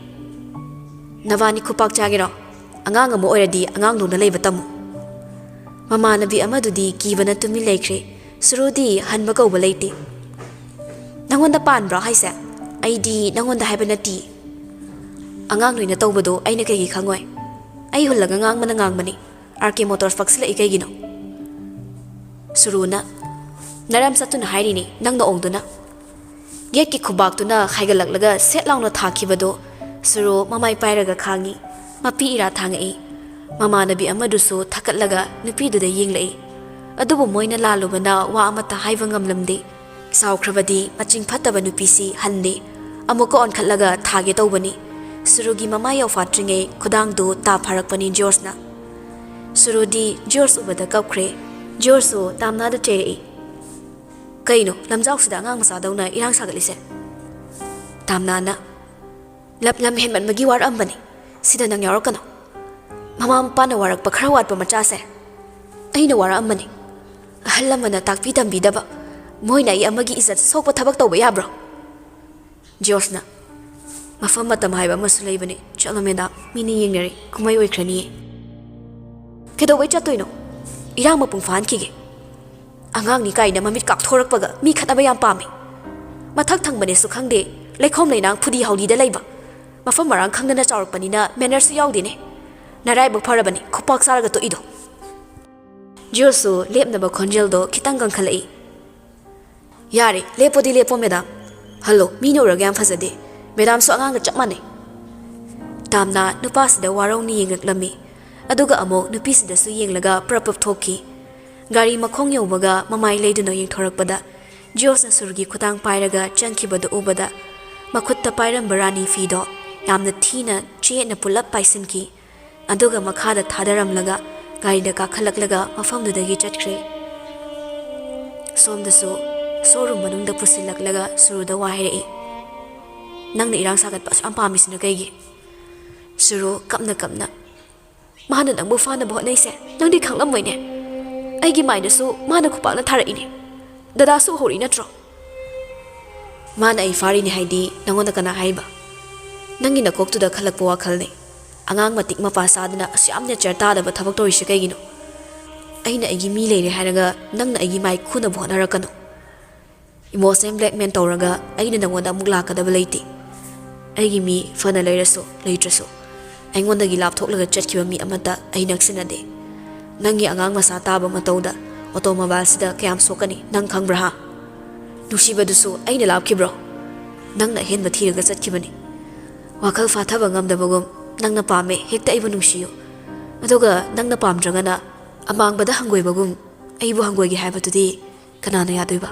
"ꯅꯕꯥꯅꯤ ꯈꯨꯄꯥꯛ ꯆꯥꯒꯦꯔꯣ? ꯑꯉꯥꯡ ꯑꯃ ꯑꯣꯏꯔꯗꯤ ꯑꯉꯥꯡꯗꯧꯅ ꯂꯩꯕ ꯇꯝꯃꯨ꯫" ꯃꯃꯥꯟꯅꯕꯤ ꯑꯃꯗꯨꯗꯤ ꯀꯤꯕꯅ ꯇꯨꯃꯤꯟ ꯂꯩꯈ꯭ꯔꯦ꯫ ꯁꯨꯔꯨꯗꯤ ꯍꯟꯕ ꯀꯧꯕ ꯂꯩꯇꯦ꯫ "ꯅꯪꯉꯣꯟꯗ ꯄꯥꯟꯕ꯭ꯔꯣ ꯍꯥꯏꯁꯦ? ꯑꯩꯗꯤ ꯅꯪꯉꯣꯟꯗ ꯍꯥꯏꯕ ꯅꯠꯇꯦ꯫ ꯑꯉꯥꯡ ꯅꯣꯏꯅ ꯇꯧꯕꯗꯣ ꯑꯩꯅ ꯀꯩꯒꯤ ꯈꯪꯉꯣꯏ? ꯑꯩ ꯍꯨꯜꯂꯒ ꯉꯥꯡꯕꯅ ꯉꯥꯡꯕꯅꯤ꯫ ꯑꯥꯔ ꯀꯦ ꯃꯣꯇꯣꯔꯁ ꯄꯛꯁꯤꯜꯂꯛꯏ ꯀꯩꯒꯤꯅꯣ?" ꯁꯨꯔꯨꯅ, "ꯅꯔꯝ ꯆꯠꯇꯨꯅ ꯍꯥꯏꯔꯤꯅꯤ, ꯅꯪ ꯅꯑꯣꯡꯗꯨꯅ꯫" ꯌꯦꯠꯀꯤ ꯈꯨꯕꯥꯛꯇꯨꯅ ꯍꯥꯏꯒꯠꯂꯛꯂꯒ ꯁꯦꯠ ꯂꯥꯎꯅ ꯊꯥꯈꯤꯕꯗꯨ ꯁꯨꯔꯨ ꯃꯃꯥꯏ ꯄꯥꯏꯔꯒ ꯈꯥꯡꯉꯤ꯫ ꯃꯄꯤ ꯏꯔꯥ ꯊꯥꯡꯉꯛꯏ꯫ ꯃꯃꯥꯟꯅꯕꯤ ꯑꯃꯗꯨꯁꯨ ꯊꯛꯀꯠꯂꯒ ꯅꯨꯄꯤꯗꯨꯗ ꯌꯦꯡꯂꯛꯏ꯫ ꯑꯗꯨꯕꯨ ꯃꯣꯏꯅ ꯂꯥꯜꯂꯨꯕꯅ ꯋꯥ ꯑꯃꯠꯇ ꯍꯥꯏꯕ ꯉꯝꯂꯝꯗꯦ꯫ ꯁꯥꯎꯈ꯭ꯔꯕꯗꯤ ꯃꯆꯤꯡ ꯐꯠꯇꯕ ꯅꯨꯄꯤꯁꯤ ꯍꯟꯗꯦ꯫ ꯑꯃꯨꯛꯀ ꯑꯣꯟꯈꯠꯂꯒ ꯊꯥꯒꯦ ꯇꯧꯕꯅꯤ꯫ ꯁꯨꯔꯨꯒꯤ ꯃꯃꯥꯏ ꯌꯧꯐꯥꯠꯇ꯭ꯔꯤꯉꯩ ꯈꯨꯗꯥꯡꯗꯨ ꯇꯥ ꯐꯥꯔꯛꯄꯅꯤ ꯖꯣꯔꯖꯅ꯫ ꯁꯨꯔꯨꯗꯤ ꯖꯣꯔꯖ ꯎꯕꯗ ꯀꯞꯈ꯭ꯔꯦ꯫ ꯖꯣꯔꯖꯁꯨ ꯇꯥꯝꯅꯥꯗ ꯆꯩꯔꯛꯏ꯫ "ꯀꯩꯅꯣ ꯂꯝꯖꯥꯎꯁꯤꯗ ꯑꯉꯥꯡ ꯃꯆꯥꯗꯧꯅ ꯏꯔꯥꯡ ꯁꯥꯒꯠꯂꯤꯁꯦ?" ꯇꯥꯝꯅꯥꯅ, "ꯂꯝ, ꯂꯝ ꯍꯦꯟꯃꯟꯕꯒꯤ ꯋꯥꯔꯛꯑꯝꯕꯅꯤ꯫ ꯁꯤꯗ ꯅꯪ ꯌꯥꯎꯔꯛꯀꯅꯣ꯫ ꯃꯃꯥ ꯃꯄꯥꯅ ꯋꯥꯔꯛꯄ ꯈꯔ ꯋꯥꯠꯄ ꯃꯆꯥꯁꯦ ꯑꯩꯅ ꯋꯥꯔꯛꯑꯝꯕꯅꯤ꯫ ꯑꯍꯜ ꯂꯃꯟꯅ ꯇꯥꯛꯄꯤ ꯇꯝꯕꯤꯗꯕ, ꯃꯣꯏꯅ ꯑꯩ ꯑꯃꯒꯤ ꯏꯖꯠ ꯁꯣꯛꯄ ꯊꯕꯛ ꯇꯧꯕ ꯌꯥꯕ꯭ꯔꯣ?" ꯖꯣꯔꯖꯅ, "ꯃꯐꯝ ꯃꯇꯝ ꯍꯥꯏꯕ ꯑꯃꯁꯨ ꯂꯩꯕꯅꯤ꯫ ꯆꯠꯂꯣ ꯃꯦꯗꯥꯝ, ꯃꯤꯅ ꯌꯦꯡꯅꯔꯤ, ꯀꯨꯝꯍꯩ ꯑꯣꯏꯈ꯭ꯔꯅꯤꯌꯦ꯫" "ꯀꯩꯗꯧꯕꯩ ꯆꯠꯇꯣꯏꯅꯣ? ꯏꯔꯥꯡ ꯃꯄꯨꯡ ꯐꯥꯍꯟꯈꯤꯒꯦ꯫ ꯑꯉꯥꯡꯅꯤ ꯀꯥꯏꯅ ꯃꯃꯤꯠ ꯀꯥꯛꯊꯣꯔꯛꯄꯒ ꯃꯤ ꯈꯠꯅꯕ ꯌꯥꯝ ꯄꯥꯝꯃꯤ꯫ ꯃꯊꯛ ꯊꯪꯕꯅꯦꯁꯨ ꯈꯪꯗꯦ, ꯂꯩꯈꯣꯝ ꯂꯩꯅꯥꯡ ꯐꯨꯗꯤ ꯍꯥꯎꯗꯤꯗ ꯂꯩꯕ꯫ ꯃꯐꯝ ꯃꯔꯥꯡ ꯈꯪꯗꯅ ꯆꯥꯎꯔꯛꯄꯅꯤꯅ ꯃꯦꯅꯔꯁꯁꯨ ꯌꯥꯎꯗꯦꯅꯦ꯫ ꯅꯔꯥꯏꯕꯛ ꯐꯔꯕꯅꯤ ꯈꯨꯄꯥꯛ ꯆꯥꯔꯒ ꯇꯣꯛꯏꯗꯣ꯫ ꯖꯤꯑꯣꯁꯨ ꯂꯦꯞꯅꯕ ꯈꯣꯟꯖꯦꯜꯗꯣ ꯈꯤꯇꯪ ꯀꯟꯈꯠꯂꯛꯏ꯫ "ꯌꯥꯔꯦ, ꯂꯦꯞꯄꯣꯗꯤ ꯂꯦꯞꯄꯣ ꯃꯦꯗꯥꯝ꯫ ꯍꯜꯂꯣ, ꯃꯤꯅ ꯎꯔꯒ ꯌꯥꯝ ꯐꯖꯗꯦ꯫ ꯃꯦꯗꯥꯝꯁꯨ ꯑꯉꯥꯡꯒ ꯆꯞ ꯃꯥꯟꯅꯩ"꯫ ꯇꯥꯝꯅ ꯅꯨꯄꯥꯁꯤꯗ ꯋꯥꯔꯧꯅ ꯌꯦꯡꯉꯛꯂꯝꯃꯤ꯫ ꯑꯗꯨꯒ ꯑꯃꯨꯛ ꯅꯨꯄꯤꯁꯤꯗꯁꯨ ꯌꯦꯡꯂꯒ ꯄ꯭ꯔꯞ ꯄ꯭ꯔꯞ ꯊꯣꯛꯈꯤ꯫ ꯒꯥꯔꯤ ꯃꯈꯣꯡ ꯌꯧꯕꯒ ꯃꯃꯥꯏ ꯂꯩꯗꯨꯅ ꯌꯦꯡꯊꯣꯔꯛꯄꯗ ꯖꯤꯑꯣꯁꯅ ꯁꯨꯔꯨꯒꯤ ꯈꯨꯗꯥꯡ ꯄꯥꯏꯔꯒ ꯆꯪꯈꯤꯕꯗꯨ ꯎꯕꯗ ꯃꯈꯨꯠꯇ ꯄꯥꯏꯔꯝꯕ ꯔꯥꯅꯤ ꯐꯤꯗꯣ ꯌꯥꯝꯅ ꯊꯤꯅ ꯆꯦꯠꯅ ꯄꯨꯂꯞ ꯄꯥꯏꯁꯤꯟꯈꯤ꯫ ꯑꯗꯨꯒ ꯃꯈꯥꯗ ꯊꯥꯗꯔꯝꯂꯒ ꯒꯥꯔꯤꯗ ꯀꯥꯈꯠꯂꯛꯂꯒ ꯃꯐꯝꯗꯨꯗꯒꯤ ꯆꯠꯈ꯭ꯔꯦ꯫ ꯁꯣꯝꯗꯁꯨ ꯁꯣꯔꯨꯝ ꯃꯅꯨꯡꯗ ꯄꯨꯁꯤꯜꯂꯛꯂꯒ ꯁꯨꯔꯨꯗ ꯋꯥ ꯍꯥꯏꯔꯛꯏ꯫ "ꯅꯪꯅ ꯏꯔꯥꯡ ꯁꯥꯒꯠꯄ ꯑꯁꯨꯛ ꯌꯥꯝ ꯄꯥꯝꯃꯤꯁꯤꯅ ꯀꯩꯒꯤ?" ꯁꯨꯔꯨ ꯀꯞꯅ ꯀꯞꯅ, "ꯃꯥꯅ ꯅꯪꯕꯨ ꯐꯥꯅꯕ ꯍꯣꯠꯅꯩꯁꯦ ꯅꯪꯗꯤ ꯈꯪꯂꯝꯃꯣꯏꯅꯦ꯫ ꯑꯩꯒꯤ ꯃꯥꯏꯗꯁꯨ ꯃꯥꯅ ꯈꯨꯄꯥꯛꯅ ꯊꯥꯔꯛꯏꯅꯦ꯫ ꯗꯗꯥꯁꯨ ꯎꯍꯧꯔꯤ ꯅꯠꯇ꯭ꯔꯣ?" "ꯃꯥꯅ ꯑꯩ ꯐꯥꯔꯤꯅꯦ ꯍꯥꯏꯗꯤ ꯅꯪꯉꯣꯟꯗ ꯀꯅꯥ ꯍꯥꯏꯕ? ꯅꯪꯒꯤ ꯅꯀꯣꯛꯇꯨꯗ ꯈꯜꯂꯛꯄ ꯋꯥꯈꯜꯅꯦ꯫ ꯑꯉꯥꯡ ꯃꯇꯤꯛ ꯃꯄꯥ ꯆꯥꯗꯅ ꯑꯁꯨꯛ ꯌꯥꯝ ꯅꯦꯆꯔ ꯇꯥꯗꯕ ꯊꯕꯛ ꯇꯧꯔꯤꯁꯦ ꯀꯩꯒꯤꯅꯣ? ꯑꯩꯅ ꯑꯩꯒꯤ ꯃꯤ ꯂꯩꯔꯦ ꯍꯥꯏꯔꯒ ꯅꯪꯅ ꯑꯩꯒꯤ ꯃꯥꯏ ꯈꯨꯅꯕ ꯍꯣꯠꯅꯔꯛꯀꯅꯨ꯫ ꯏꯃꯣꯁꯅꯦꯜ ꯕ꯭ꯂꯦꯛꯃꯦꯜ ꯇꯧꯔꯒ ꯑꯩꯅ ꯅꯪꯉꯣꯟꯗ ꯑꯃꯨꯛ ꯂꯥꯛꯀꯗꯕ ꯂꯩꯇꯦ꯫ ꯑꯩꯒꯤ ꯃꯤ ꯐꯅ ꯂꯩꯔꯁꯨ ꯂꯩꯇ꯭ꯔꯁꯨ ꯑꯩꯉꯣꯟꯗꯒꯤ ꯂꯥꯞꯊꯣꯛꯂꯒ ꯆꯠꯈꯤꯕ ꯃꯤ ꯑꯃꯠꯇ ꯑꯩ ꯅꯛꯁꯤꯟꯅꯗꯦ꯫ ꯅꯪꯒꯤ ꯑꯉꯥꯡ ꯃꯆꯥ ꯇꯥꯕ ꯃꯇꯧꯗ ꯑꯣꯇꯣꯃꯣꯕꯥꯏꯜꯁꯤꯗ ꯀꯌꯥꯝ ꯁꯣꯛꯀꯅꯤ ꯅꯪ ꯈꯪꯕ꯭ꯔꯥ ꯍꯥ? ꯅꯨꯡꯁꯤꯕꯗꯨꯁꯨ ꯑꯩꯅ ꯂꯥꯞꯈꯤꯕ꯭ꯔꯣ? ꯅꯪꯅ ꯑꯍꯦꯟꯕ ꯊꯤꯔꯒ ꯆꯠꯈꯤꯕꯅꯤ꯫ ꯋꯥꯈꯜ ꯐꯥꯊꯕ ꯉꯝꯗꯕꯒꯨꯝ ꯅꯪꯅ ꯄꯥꯝꯃꯦ ꯍꯦꯛꯇ ꯑꯩꯕꯨ ꯅꯨꯡꯁꯤꯌꯨ꯫ ꯑꯗꯨꯒ ꯅꯪꯅ ꯄꯥꯝꯗ꯭ꯔꯒꯅ ꯑꯃꯥꯡꯕꯗ ꯍꯪꯒꯣꯏꯕꯒꯨꯝ ꯑꯩꯕꯨ ꯍꯪꯒꯣꯏꯒꯦ ꯍꯥꯏꯕꯗꯨꯗꯤ ꯀꯅꯥꯅ ꯌꯥꯗꯣꯏꯕ?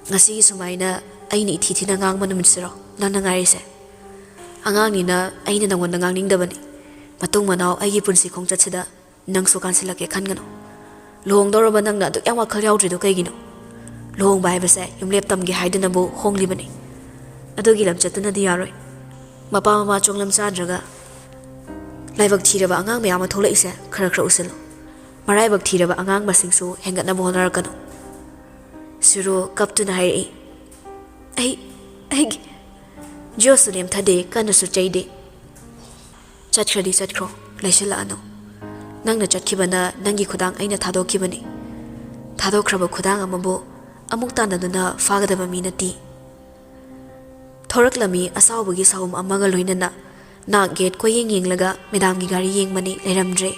ꯉꯁꯤꯒꯤ ꯁꯨꯃꯥꯏꯅ ꯑꯩꯅ ꯏꯊꯤ ꯊꯤꯅ ꯉꯥꯡꯕ ꯅꯨꯃꯤꯠꯁꯤꯔꯣ ꯅꯪꯅ ꯉꯥꯏꯔꯤꯁꯦ? ꯑꯉꯥꯡꯅꯤꯅ ꯑꯩꯅ ꯅꯪꯉꯣꯟꯗ ꯉꯥꯡꯅꯤꯡꯗꯕꯅꯤ꯫ ꯃꯇꯨꯡ ꯃꯅꯥꯎ ꯑꯩꯒꯤ ꯄꯨꯟꯁꯤ ꯈꯣꯡꯆꯠꯁꯤꯗ ꯅꯪꯁꯨ ꯀꯥꯟꯁꯤꯜꯂꯛꯀꯦ ꯈꯟꯒꯅꯨ꯫ ꯂꯨꯍꯣꯡꯗꯧꯔꯕ ꯅꯪꯅ ꯑꯗꯨꯛ ꯌꯥꯝ ꯋꯥꯈꯜ ꯌꯥꯎꯗ꯭ꯔꯤꯗꯣ ꯀꯩꯒꯤꯅꯣ? ꯂꯨꯍꯣꯡꯕ ꯍꯥꯏꯕꯁꯦ ꯌꯨꯝꯂꯦꯞ ꯇꯝꯒꯦ ꯍꯥꯏꯗꯨꯅꯕꯨ ꯍꯣꯡꯂꯤꯕꯅꯤ꯫ ꯑꯗꯨꯒꯤ ꯂꯝꯆꯠꯇꯨꯅꯗꯤ ꯌꯥꯔꯣꯏ꯫ ꯃꯄꯥ ꯃꯃꯥ ꯆꯣꯡꯂꯝ ꯆꯥꯗ꯭ꯔꯒ ꯂꯥꯏꯕꯛ ꯊꯤꯔꯕ ꯑꯉꯥꯡ ꯃꯌꯥꯝ ꯑꯃ ꯊꯣꯛꯂꯛꯏꯁꯦ ꯈꯔ ꯈꯔ ꯎꯁꯤꯜꯂꯨ꯫ ꯃꯔꯥꯏꯕꯛ ꯊꯤꯔꯕ ꯑꯉꯥꯡ ꯃꯁꯤꯡꯁꯨ ꯍꯦꯟꯒꯠꯅꯕ ꯍꯣꯠꯅꯔꯛꯀꯅꯨ꯫ ꯁꯨꯔꯨ ꯀꯞꯇꯨꯅ ꯍꯥꯏꯔꯛꯏ꯫ "ꯑꯩ, ꯑꯩꯒꯤ..." ꯖꯤꯑꯣꯁꯨ ꯅꯦꯝꯊꯗꯦ, ꯀꯟꯅꯁꯨ ꯆꯩꯗꯦ꯫ "ꯆꯠꯈ꯭ꯔꯗꯤ ꯆꯠꯈ꯭ꯔꯣ, ꯂꯩꯁꯤꯜꯂꯛꯑꯅꯨ꯫ ꯅꯪꯅ ꯆꯠꯈꯤꯕꯅ ꯅꯪꯒꯤ ꯈꯨꯗꯥꯡ ꯑꯩꯅ ꯊꯥꯗꯣꯛꯈꯤꯕꯅꯤ꯫ ꯊꯥꯗꯣꯛꯈ꯭ꯔꯕ ꯈꯨꯗꯥꯡ ꯑꯃꯕꯨ ꯑꯃꯨꯛ ꯇꯥꯟꯅꯗꯨꯅ ꯐꯥꯒꯗꯕ ꯃꯤ ꯅꯠꯇꯦ"꯫ ꯊꯣꯔꯛꯂꯝꯃꯤ ꯑꯁꯥꯎꯕꯒꯤ ꯁꯥꯎꯝ ꯑꯃꯒ ꯂꯣꯏꯅꯅ꯫ ꯅꯥꯛ ꯒꯦꯠ ꯀꯣꯏꯌꯦꯡ ꯌꯦꯡꯂꯒ ꯃꯦꯗꯥꯝꯒꯤ ꯒꯥꯔꯤ ꯌꯦꯡꯕꯅꯤ, ꯂꯩꯔꯝꯗ꯭ꯔꯦ꯫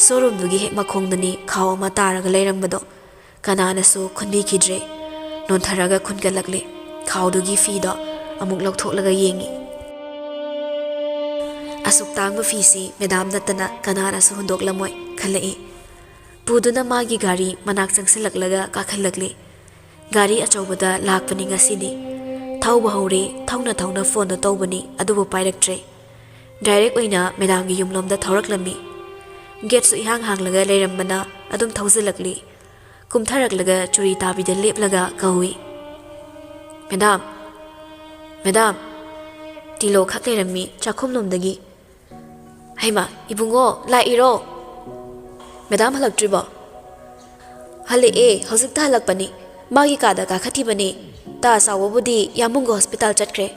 ꯁꯣꯔꯨꯝꯗꯨꯒꯤ ꯍꯦꯛ ꯃꯈꯣꯡꯗꯅꯤ ꯈꯥꯎ ꯑꯃ ꯇꯥꯔꯒ ꯂꯩꯔꯝꯕꯗꯣ꯫ ꯀꯅꯥꯅꯁꯨ ꯈꯨꯟꯕꯤꯈꯤꯗ꯭ꯔꯦ꯫ ꯅꯣꯟꯊꯔꯒ ꯈꯨꯟꯒꯠꯂꯛꯂꯦ꯫ ꯈꯥꯎꯗꯨꯒꯤ ꯐꯤꯗꯣ ꯑꯃꯨꯛ ꯂꯧꯊꯣꯛꯂꯒ ꯌꯦꯡꯉꯤ꯫ ꯑꯁꯨꯛ ꯇꯥꯡꯕ ꯐꯤꯁꯤ ꯃꯦꯗꯥꯝ ꯅꯠꯇꯅ ꯀꯅꯥꯅꯁꯨ ꯍꯨꯟꯗꯣꯛꯂꯝꯃꯣꯏ ꯈꯜꯂꯛꯏ꯫ ꯄꯨꯗꯨꯅ ꯃꯥꯒꯤ ꯒꯥꯔꯤ ꯃꯅꯥꯛ ꯆꯪꯁꯤꯜꯂꯛꯂꯒ ꯀꯥꯈꯠꯂꯛꯂꯤ꯫ ꯒꯥꯔꯤ ꯑꯆꯧꯕꯗ ꯂꯥꯛꯄꯅꯤ ꯉꯁꯤꯗꯤ꯫ ꯊꯧꯕ ꯍꯧꯔꯦ, ꯊꯧꯅ ꯊꯧꯅ ꯐꯣꯟꯗꯣ ꯇꯧꯕꯅꯤ, ꯑꯗꯨꯕꯨ ꯄꯥꯏꯔꯛꯇ꯭ꯔꯦ꯫ ꯗꯥꯏꯔꯦꯛ ꯑꯣꯏꯅ ꯃꯦꯗꯥꯝꯒꯤ ꯌꯨꯝꯂꯣꯝꯗ ꯊꯧꯔꯛꯂꯝꯃꯤ꯫ ꯒꯦꯠꯁꯨ ꯏꯍꯥꯡ ꯍꯥꯡꯂꯒ ꯂꯩꯔꯝꯕꯅ ꯑꯗꯨꯝ ꯊꯧꯖꯤꯜꯂꯛꯂꯤ꯫ ꯀꯨꯝꯊꯔꯛꯂꯒ ꯆꯨꯔꯤ ꯇꯥꯕꯤꯗ ꯂꯦꯞꯂꯒ ꯀꯧꯏ, "ꯃꯦꯗꯥꯝ, ꯃꯦꯗꯥꯝ!" ꯇꯤꯂꯣ ꯈꯛ ꯂꯩꯔꯝꯃꯤ ꯆꯥꯛꯈꯨꯝꯂꯣꯝꯗꯒꯤ꯫ "ꯍꯩꯃꯥ, ꯏꯕꯨꯡꯉꯣ, ꯂꯥꯛꯏꯔꯣ? ꯃꯦꯗꯥꯝ ꯍꯜꯂꯛꯇ꯭ꯔꯤꯕꯣ?" "ꯍꯜꯂꯛꯑꯦ, ꯍꯧꯖꯤꯛꯇ ꯍꯜꯂꯛꯄꯅꯤ꯫ ꯃꯥꯒꯤ ꯀꯥꯗ ꯀꯥꯈꯠꯈꯤꯕꯅꯤ꯫ ꯇꯥ ꯆꯥꯎꯕꯕꯨꯗꯤ ꯌꯥꯝꯕꯨꯡꯒ ꯍꯣꯁꯄꯤꯇꯥꯜ ꯆꯠꯈ꯭ꯔꯦ꯫"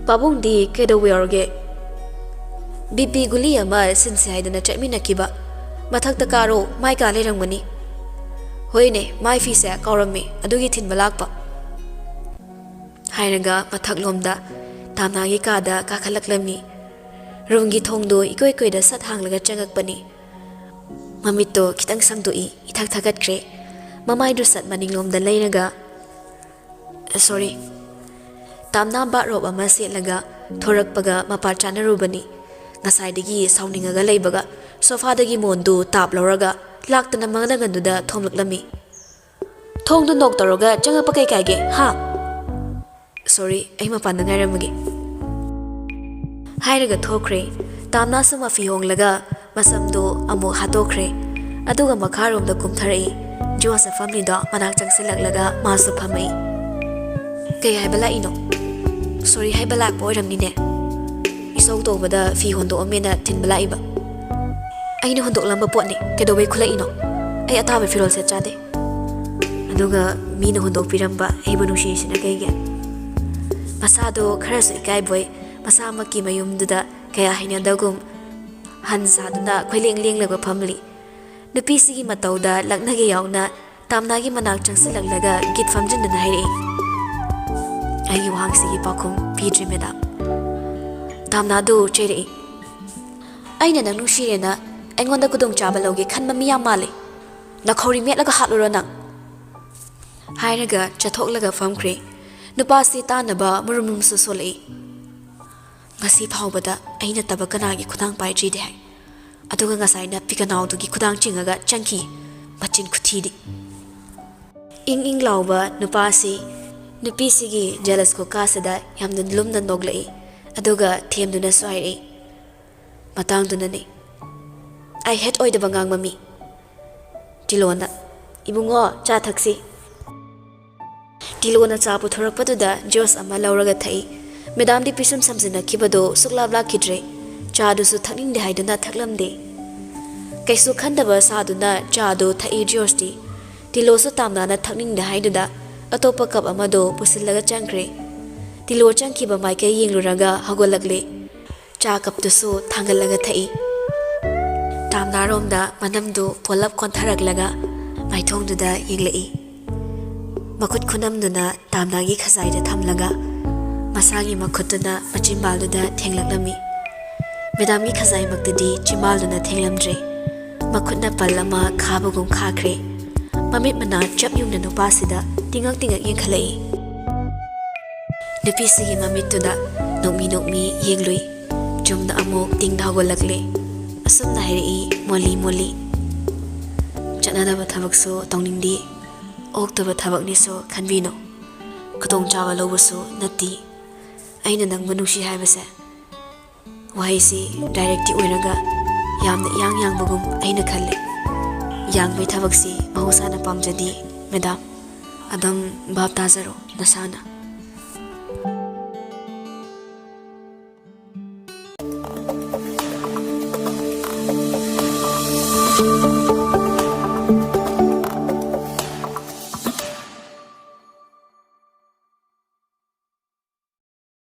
"ꯄꯥꯕꯨꯡꯗꯤ ꯀꯩꯗꯧꯕ ꯌꯥꯎꯔꯒꯦ?" "ꯕꯤ ꯄꯤ ꯒꯨꯂꯤ ꯑꯃ ꯁꯤꯟꯁꯦ ꯍꯥꯏꯗꯅ ꯆꯠꯃꯤꯟꯅꯈꯤꯕ꯫ ꯃꯊꯛꯇ ꯀꯥꯔꯣ, ꯃꯥꯏ ꯀꯥ ꯂꯩꯔꯝꯒꯅꯤ꯫" "ꯍꯣꯏꯅꯦ, ꯃꯥꯏ ꯐꯤꯁꯦ ꯀꯥꯎꯔꯝꯃꯦ, ꯑꯗꯨꯒꯤ ꯊꯤꯟꯕ ꯂꯥꯛꯄ꯫" ꯍꯥꯏꯔꯒ ꯃꯊꯛꯂꯣꯝꯗ ꯇꯥꯝꯅꯥꯒꯤ ꯀꯥꯗ ꯀꯥꯈꯠꯂꯛꯂꯝꯃꯤ꯫ ꯔꯨꯝꯒꯤ ꯊꯣꯡꯗꯣ ꯏꯀꯣꯏ ꯀꯣꯏꯗ ꯁꯠ ꯍꯥꯡꯂꯒ ꯆꯪꯉꯛꯄꯅꯤ꯫ ꯃꯃꯤꯠꯇꯣ ꯈꯤꯇꯪ ꯁꯪꯗꯣꯛꯏ, ꯏꯊꯛ ꯊꯛꯀꯠꯈ꯭ꯔꯦ꯫ ꯃꯃꯥꯏꯗꯨ ꯁꯠ ꯃꯅꯤꯡꯂꯣꯝꯗ ꯂꯩꯔꯒ, "ꯁꯣꯔꯤ꯫" ꯇꯥꯝꯅꯥ ꯕꯥꯠꯔꯣꯞ ꯑꯃ ꯁꯦꯠꯂꯒ ꯊꯣꯔꯛꯄꯒ ꯃꯄꯥ ꯆꯥꯅꯔꯨꯕꯅꯤ꯫ ꯉꯁꯥꯏꯗꯒꯤ ꯁꯥꯎꯅꯤꯡꯉꯒ ꯂꯩꯕꯒ ꯁꯣꯐꯥꯗꯒꯤ ꯃꯣꯟꯗꯨ ꯇꯥꯞ ꯂꯧꯔꯒ ꯂꯥꯛꯇꯅ ꯃꯪꯂꯥꯡꯒꯟꯗꯨꯗ ꯊꯣꯝꯂꯛꯂꯝꯃꯤ꯫ "ꯊꯣꯡꯗꯨ ꯅꯣꯛ ꯇꯧꯔꯒ ꯆꯪꯉꯛꯄ ꯀꯩ ꯀꯥꯏꯒꯦ, ꯍꯥ?" "ꯁꯣꯔꯤ, ꯑꯩ ꯃꯄꯥꯟꯗ ꯉꯥꯏꯔꯝꯃꯒꯦ꯫" ꯍꯥꯏꯔꯒ ꯊꯣꯛꯈ꯭ꯔꯦ꯫ ꯇꯥꯝꯅꯥꯁꯨ ꯃꯐꯤ ꯍꯣꯡꯂꯒ ꯃꯁꯝꯗꯨ ꯑꯃꯨꯛ ꯍꯥꯠꯇꯣꯛꯈ꯭ꯔꯦ꯫ ꯑꯗꯨꯒ ꯃꯈꯥꯔꯣꯝꯗ ꯀꯨꯝꯊꯔꯛꯏ꯫ ꯖꯣꯁ ꯐꯝꯂꯤꯗꯣ ꯃꯅꯥꯛ ꯆꯪꯁꯤꯜꯂꯛꯂꯒ ꯃꯥꯁꯨ ꯐꯝꯃꯛꯏ꯫ "ꯀꯩ ꯍꯥꯏꯕ ꯂꯥꯛꯏꯅꯣ?" "ꯁꯣꯔꯤ ꯍꯥꯏꯕ ꯂꯥꯛꯄ ꯑꯣꯏꯔꯝꯅꯤꯅꯦ꯫ ꯏꯁꯧ ꯇꯧꯕꯗ ꯐꯤ ꯍꯣꯟꯗꯣꯛꯑꯝꯃꯦꯅ ꯊꯤꯟꯕ ꯂꯥꯛꯏꯕ꯫" "ꯑꯩꯅ ꯍꯨꯟꯗꯣꯛꯂꯝꯕ ꯄꯣꯠꯅꯤ, ꯀꯩꯗꯧꯕꯩ ꯈꯨꯠꯂꯛꯏꯅꯣ? ꯑꯩ ꯑꯇꯥꯕ ꯐꯤꯔꯣꯜ ꯁꯦꯠ ꯆꯥꯗꯦ꯫ ꯑꯗꯨꯒ ꯃꯤꯅ ꯍꯨꯟꯗꯣꯛꯄꯤꯔꯝꯕ ꯑꯩꯕꯨ ꯅꯨꯡꯁꯤꯔꯤꯁꯤꯅ ꯀꯩꯒꯤ?" ꯃꯁꯥꯗꯣ ꯈꯔꯁꯨ ꯏꯀꯥꯏꯕꯣꯏ, ꯃꯁꯥꯃꯛꯀꯤ ꯃꯌꯨꯝꯗꯨꯗ ꯀꯌꯥ ꯍꯩꯅꯗꯒꯨꯝ, ꯍꯟ ꯁꯥꯗꯨꯅ ꯈꯣꯏꯂꯦꯡ ꯂꯦꯡꯂꯒ ꯐꯝꯂꯤ꯫ ꯅꯨꯄꯤꯁꯤꯒꯤ ꯃꯇꯧꯗ ꯂꯛꯅꯒꯦ ꯌꯥꯎꯅ ꯇꯥꯝꯅꯥꯒꯤ ꯃꯅꯥꯛ ꯆꯪꯁꯤꯜꯂꯛꯂꯒ ꯒꯤꯠ ꯐꯝꯖꯤꯟꯗꯨꯅ ꯍꯥꯏꯔꯛꯏ, ꯑꯩꯒꯤ ꯋꯥꯍꯪꯁꯤꯒꯤ ꯄꯥꯎꯈꯨꯝ ꯄꯤꯗ꯭ꯔꯤ, ꯃꯦꯗꯥꯝ꯫ ꯇꯥꯝꯅꯥꯗꯨ ꯆꯩꯔꯛꯏ꯫ "ꯑꯩꯅ ꯅꯪ ꯅꯨꯡꯁꯤꯔꯦꯅ ꯑꯩꯉꯣꯟꯗ ꯈꯨꯗꯣꯡꯆꯥꯕ ꯂꯧꯒꯦ ꯈꯟꯕ ꯃꯤ ꯌꯥꯝ ꯃꯥꯜꯂꯦ꯫ ꯅꯈꯧꯔꯤ ꯃꯦꯠꯂꯒ ꯍꯥꯠꯂꯨꯔꯣ ꯅꯪ!" ꯍꯥꯏꯔꯒ ꯆꯠꯊꯣꯛꯂꯒ ꯐꯝꯈ꯭ꯔꯦ꯫ ꯅꯨꯄꯥꯁꯤ ꯇꯥꯅꯕ ꯃꯔꯨꯝ ꯃꯔꯨꯝꯁꯨ ꯁꯣꯜꯂꯛꯏ꯫ "ꯉꯁꯤ ꯐꯥꯎꯕꯗ ꯑꯩ ꯅꯠꯇꯕ ꯀꯅꯥꯒꯤ ꯈꯨꯗꯥꯡ ꯄꯥꯏꯗ꯭ꯔꯤꯗꯤ ꯍꯥꯏ꯫ ꯑꯗꯨꯒ ꯉꯁꯥꯏꯅ ꯄꯤꯀꯅꯥꯎꯗꯨꯒꯤ ꯈꯨꯗꯥꯡ ꯆꯤꯡꯉꯒ ꯆꯪꯈꯤ꯫ ꯃꯆꯤꯟ ꯈꯨꯊꯤꯗꯤ!" ꯏꯪ ꯏꯪ ꯂꯥꯎꯕ ꯅꯨꯄꯥꯁꯤ ꯅꯨꯄꯤꯁꯤꯒꯤ ꯖꯦꯂꯁ ꯈꯨꯀꯥꯁꯤꯗ ꯌꯥꯝꯅ ꯂꯨꯝꯅ ꯅꯣꯛꯂꯛꯏ꯫ ꯑꯗꯨꯒ ꯊꯦꯝꯗꯨꯅꯁꯨ ꯍꯥꯏꯔꯛꯏ, "ꯃꯇꯥꯡꯗꯨꯅꯅꯤ꯫ ꯑꯩ ꯍꯦꯠ ꯑꯣꯏꯗꯕ ꯉꯥꯡꯕ ꯃꯤ꯫" ꯇꯤꯂꯣꯅ, "ꯏꯕꯨꯡꯉꯣ, ꯆꯥ ꯊꯛꯁꯤ꯫" ꯇꯤꯂꯣꯅ ꯆꯥ ꯄꯨꯊꯣꯔꯛꯄꯗꯨꯗ ꯖꯨꯁ ꯑꯃ ꯂꯧꯔꯒ ꯊꯛꯏ꯫ ꯃꯦꯗꯥꯝꯗꯤ ꯄꯤꯁꯨꯝ ꯁꯝꯖꯤꯟꯅꯈꯤꯕꯗꯨ ꯁꯨꯛꯂꯥꯞ ꯂꯥꯛꯈꯤꯗ꯭ꯔꯦ꯫ ꯆꯥꯗꯨꯁꯨ ꯊꯛꯅꯤꯡꯗꯦ ꯍꯥꯏꯗꯨꯅ ꯊꯛꯂꯝꯗꯦ꯫ ꯀꯩꯁꯨ ꯈꯟꯗꯕ ꯁꯥꯗꯨꯅ ꯆꯥꯗꯨ ꯊꯛꯏ ꯖꯣꯔꯖꯇꯤ꯫ ꯇꯤꯂꯣꯁꯨ ꯇꯥꯝꯅꯥꯅ ꯊꯛꯅꯤꯡꯗꯦ ꯍꯥꯏꯗꯨꯗ ꯑꯇꯣꯞꯄ ꯀꯞ ꯑꯃꯗꯨ ꯄꯨꯁꯤꯜꯂꯒ ꯆꯪꯈ꯭ꯔꯦ꯫ ꯇꯤꯂꯣ ꯆꯪꯈꯤꯕ ꯃꯥꯏꯀꯩ ꯌꯦꯡꯂꯨꯔꯒ ꯍꯧꯒꯠꯂꯛꯂꯦ꯫ ꯆꯥ ꯀꯞꯇꯨꯁꯨ ꯊꯥꯡꯒꯠꯂꯒ ꯊꯛꯏ꯫ ꯇꯥꯝꯅꯥꯔꯣꯝꯗ ꯃꯅꯝꯗꯨ ꯄꯣꯂꯞ ꯀꯣꯟꯊꯔꯛꯂꯒ ꯃꯥꯏꯊꯣꯡꯗꯨꯗ ꯌꯦꯡꯂꯛꯏ꯫ ꯃꯈꯨꯠ ꯈꯨꯅꯝꯗꯨꯅ ꯇꯥꯝꯅꯥꯒꯤ ꯈꯖꯥꯏꯗ ꯊꯝꯂꯒ ꯃꯁꯥꯒꯤ ꯃꯈꯨꯠꯇꯨꯅ ꯃꯆꯤꯟꯕꯥꯜꯗꯨꯗ ꯊꯦꯡꯂꯛꯂꯝꯃꯤ꯫ ꯃꯦꯗꯥꯝꯒꯤ ꯈꯖꯥꯏꯃꯛꯇꯗꯤ ꯆꯤꯟꯕꯥꯜꯗꯨꯅ ꯊꯦꯡꯂꯝꯗ꯭ꯔꯦ꯫ ꯃꯈꯨꯠꯅ ꯄꯜ ꯑꯃ ꯈꯥꯕꯒꯨꯝ ꯈꯥꯈ꯭ꯔꯦ꯫ ꯃꯃꯤꯠ ꯃꯅꯥ ꯆꯞ ꯌꯨꯡꯅ ꯅꯨꯄꯥꯁꯤꯗ ꯇꯤꯡꯉꯛ ꯇꯤꯡꯉꯛ ꯌꯦꯡꯈꯠꯂꯛꯏ꯫ ꯅꯨꯄꯤꯁꯤꯒꯤ ꯃꯃꯤꯠꯇꯨꯗ ꯅꯣꯛꯃꯤ ꯅꯣꯛꯃꯤ ꯌꯦꯡꯂꯨꯏ꯫ ꯆꯨꯝꯅ ꯑꯃꯨꯛ ꯇꯤꯡꯗ ꯍꯧꯒꯠꯂꯛꯂꯦ꯫ ꯑꯁꯨꯝꯅ ꯍꯥꯏꯔꯛꯏ ꯃꯣꯂꯤ ꯃꯣꯂꯤ, "ꯆꯠꯅꯗꯕ ꯊꯕꯛꯁꯨ ꯇꯧꯅꯤꯡꯗꯦ, ꯑꯣꯛꯇꯕ ꯊꯕꯛꯅꯤꯁꯨ ꯈꯟꯕꯤꯅꯨ꯫ ꯈꯨꯗꯣꯡꯆꯥꯕ ꯂꯧꯕꯁꯨ ꯅꯠꯇꯦ꯫ ꯑꯩꯅ ꯅꯪꯕꯨ ꯅꯨꯡꯁꯤ ꯍꯥꯏꯕꯁꯦ" ꯋꯥꯍꯩꯁꯤ ꯗꯥꯏꯔꯦꯛꯇꯤ ꯑꯣꯏꯔꯒ ꯌꯥꯝꯅ ꯏꯌꯥꯡ ꯌꯥꯡꯕꯒꯨꯝ ꯑꯩꯅ ꯈꯜꯂꯤ꯫ ꯌꯥꯡꯕꯩ ꯊꯕꯛꯁꯤ ꯃꯍꯧꯁꯥꯅ ꯄꯥꯝꯖꯗꯦ, ꯃꯦꯗꯥꯝ꯫ ꯑꯗꯨꯝ ꯚꯥꯞ ꯇꯥꯖꯔꯣ ꯅꯁꯥꯅ꯫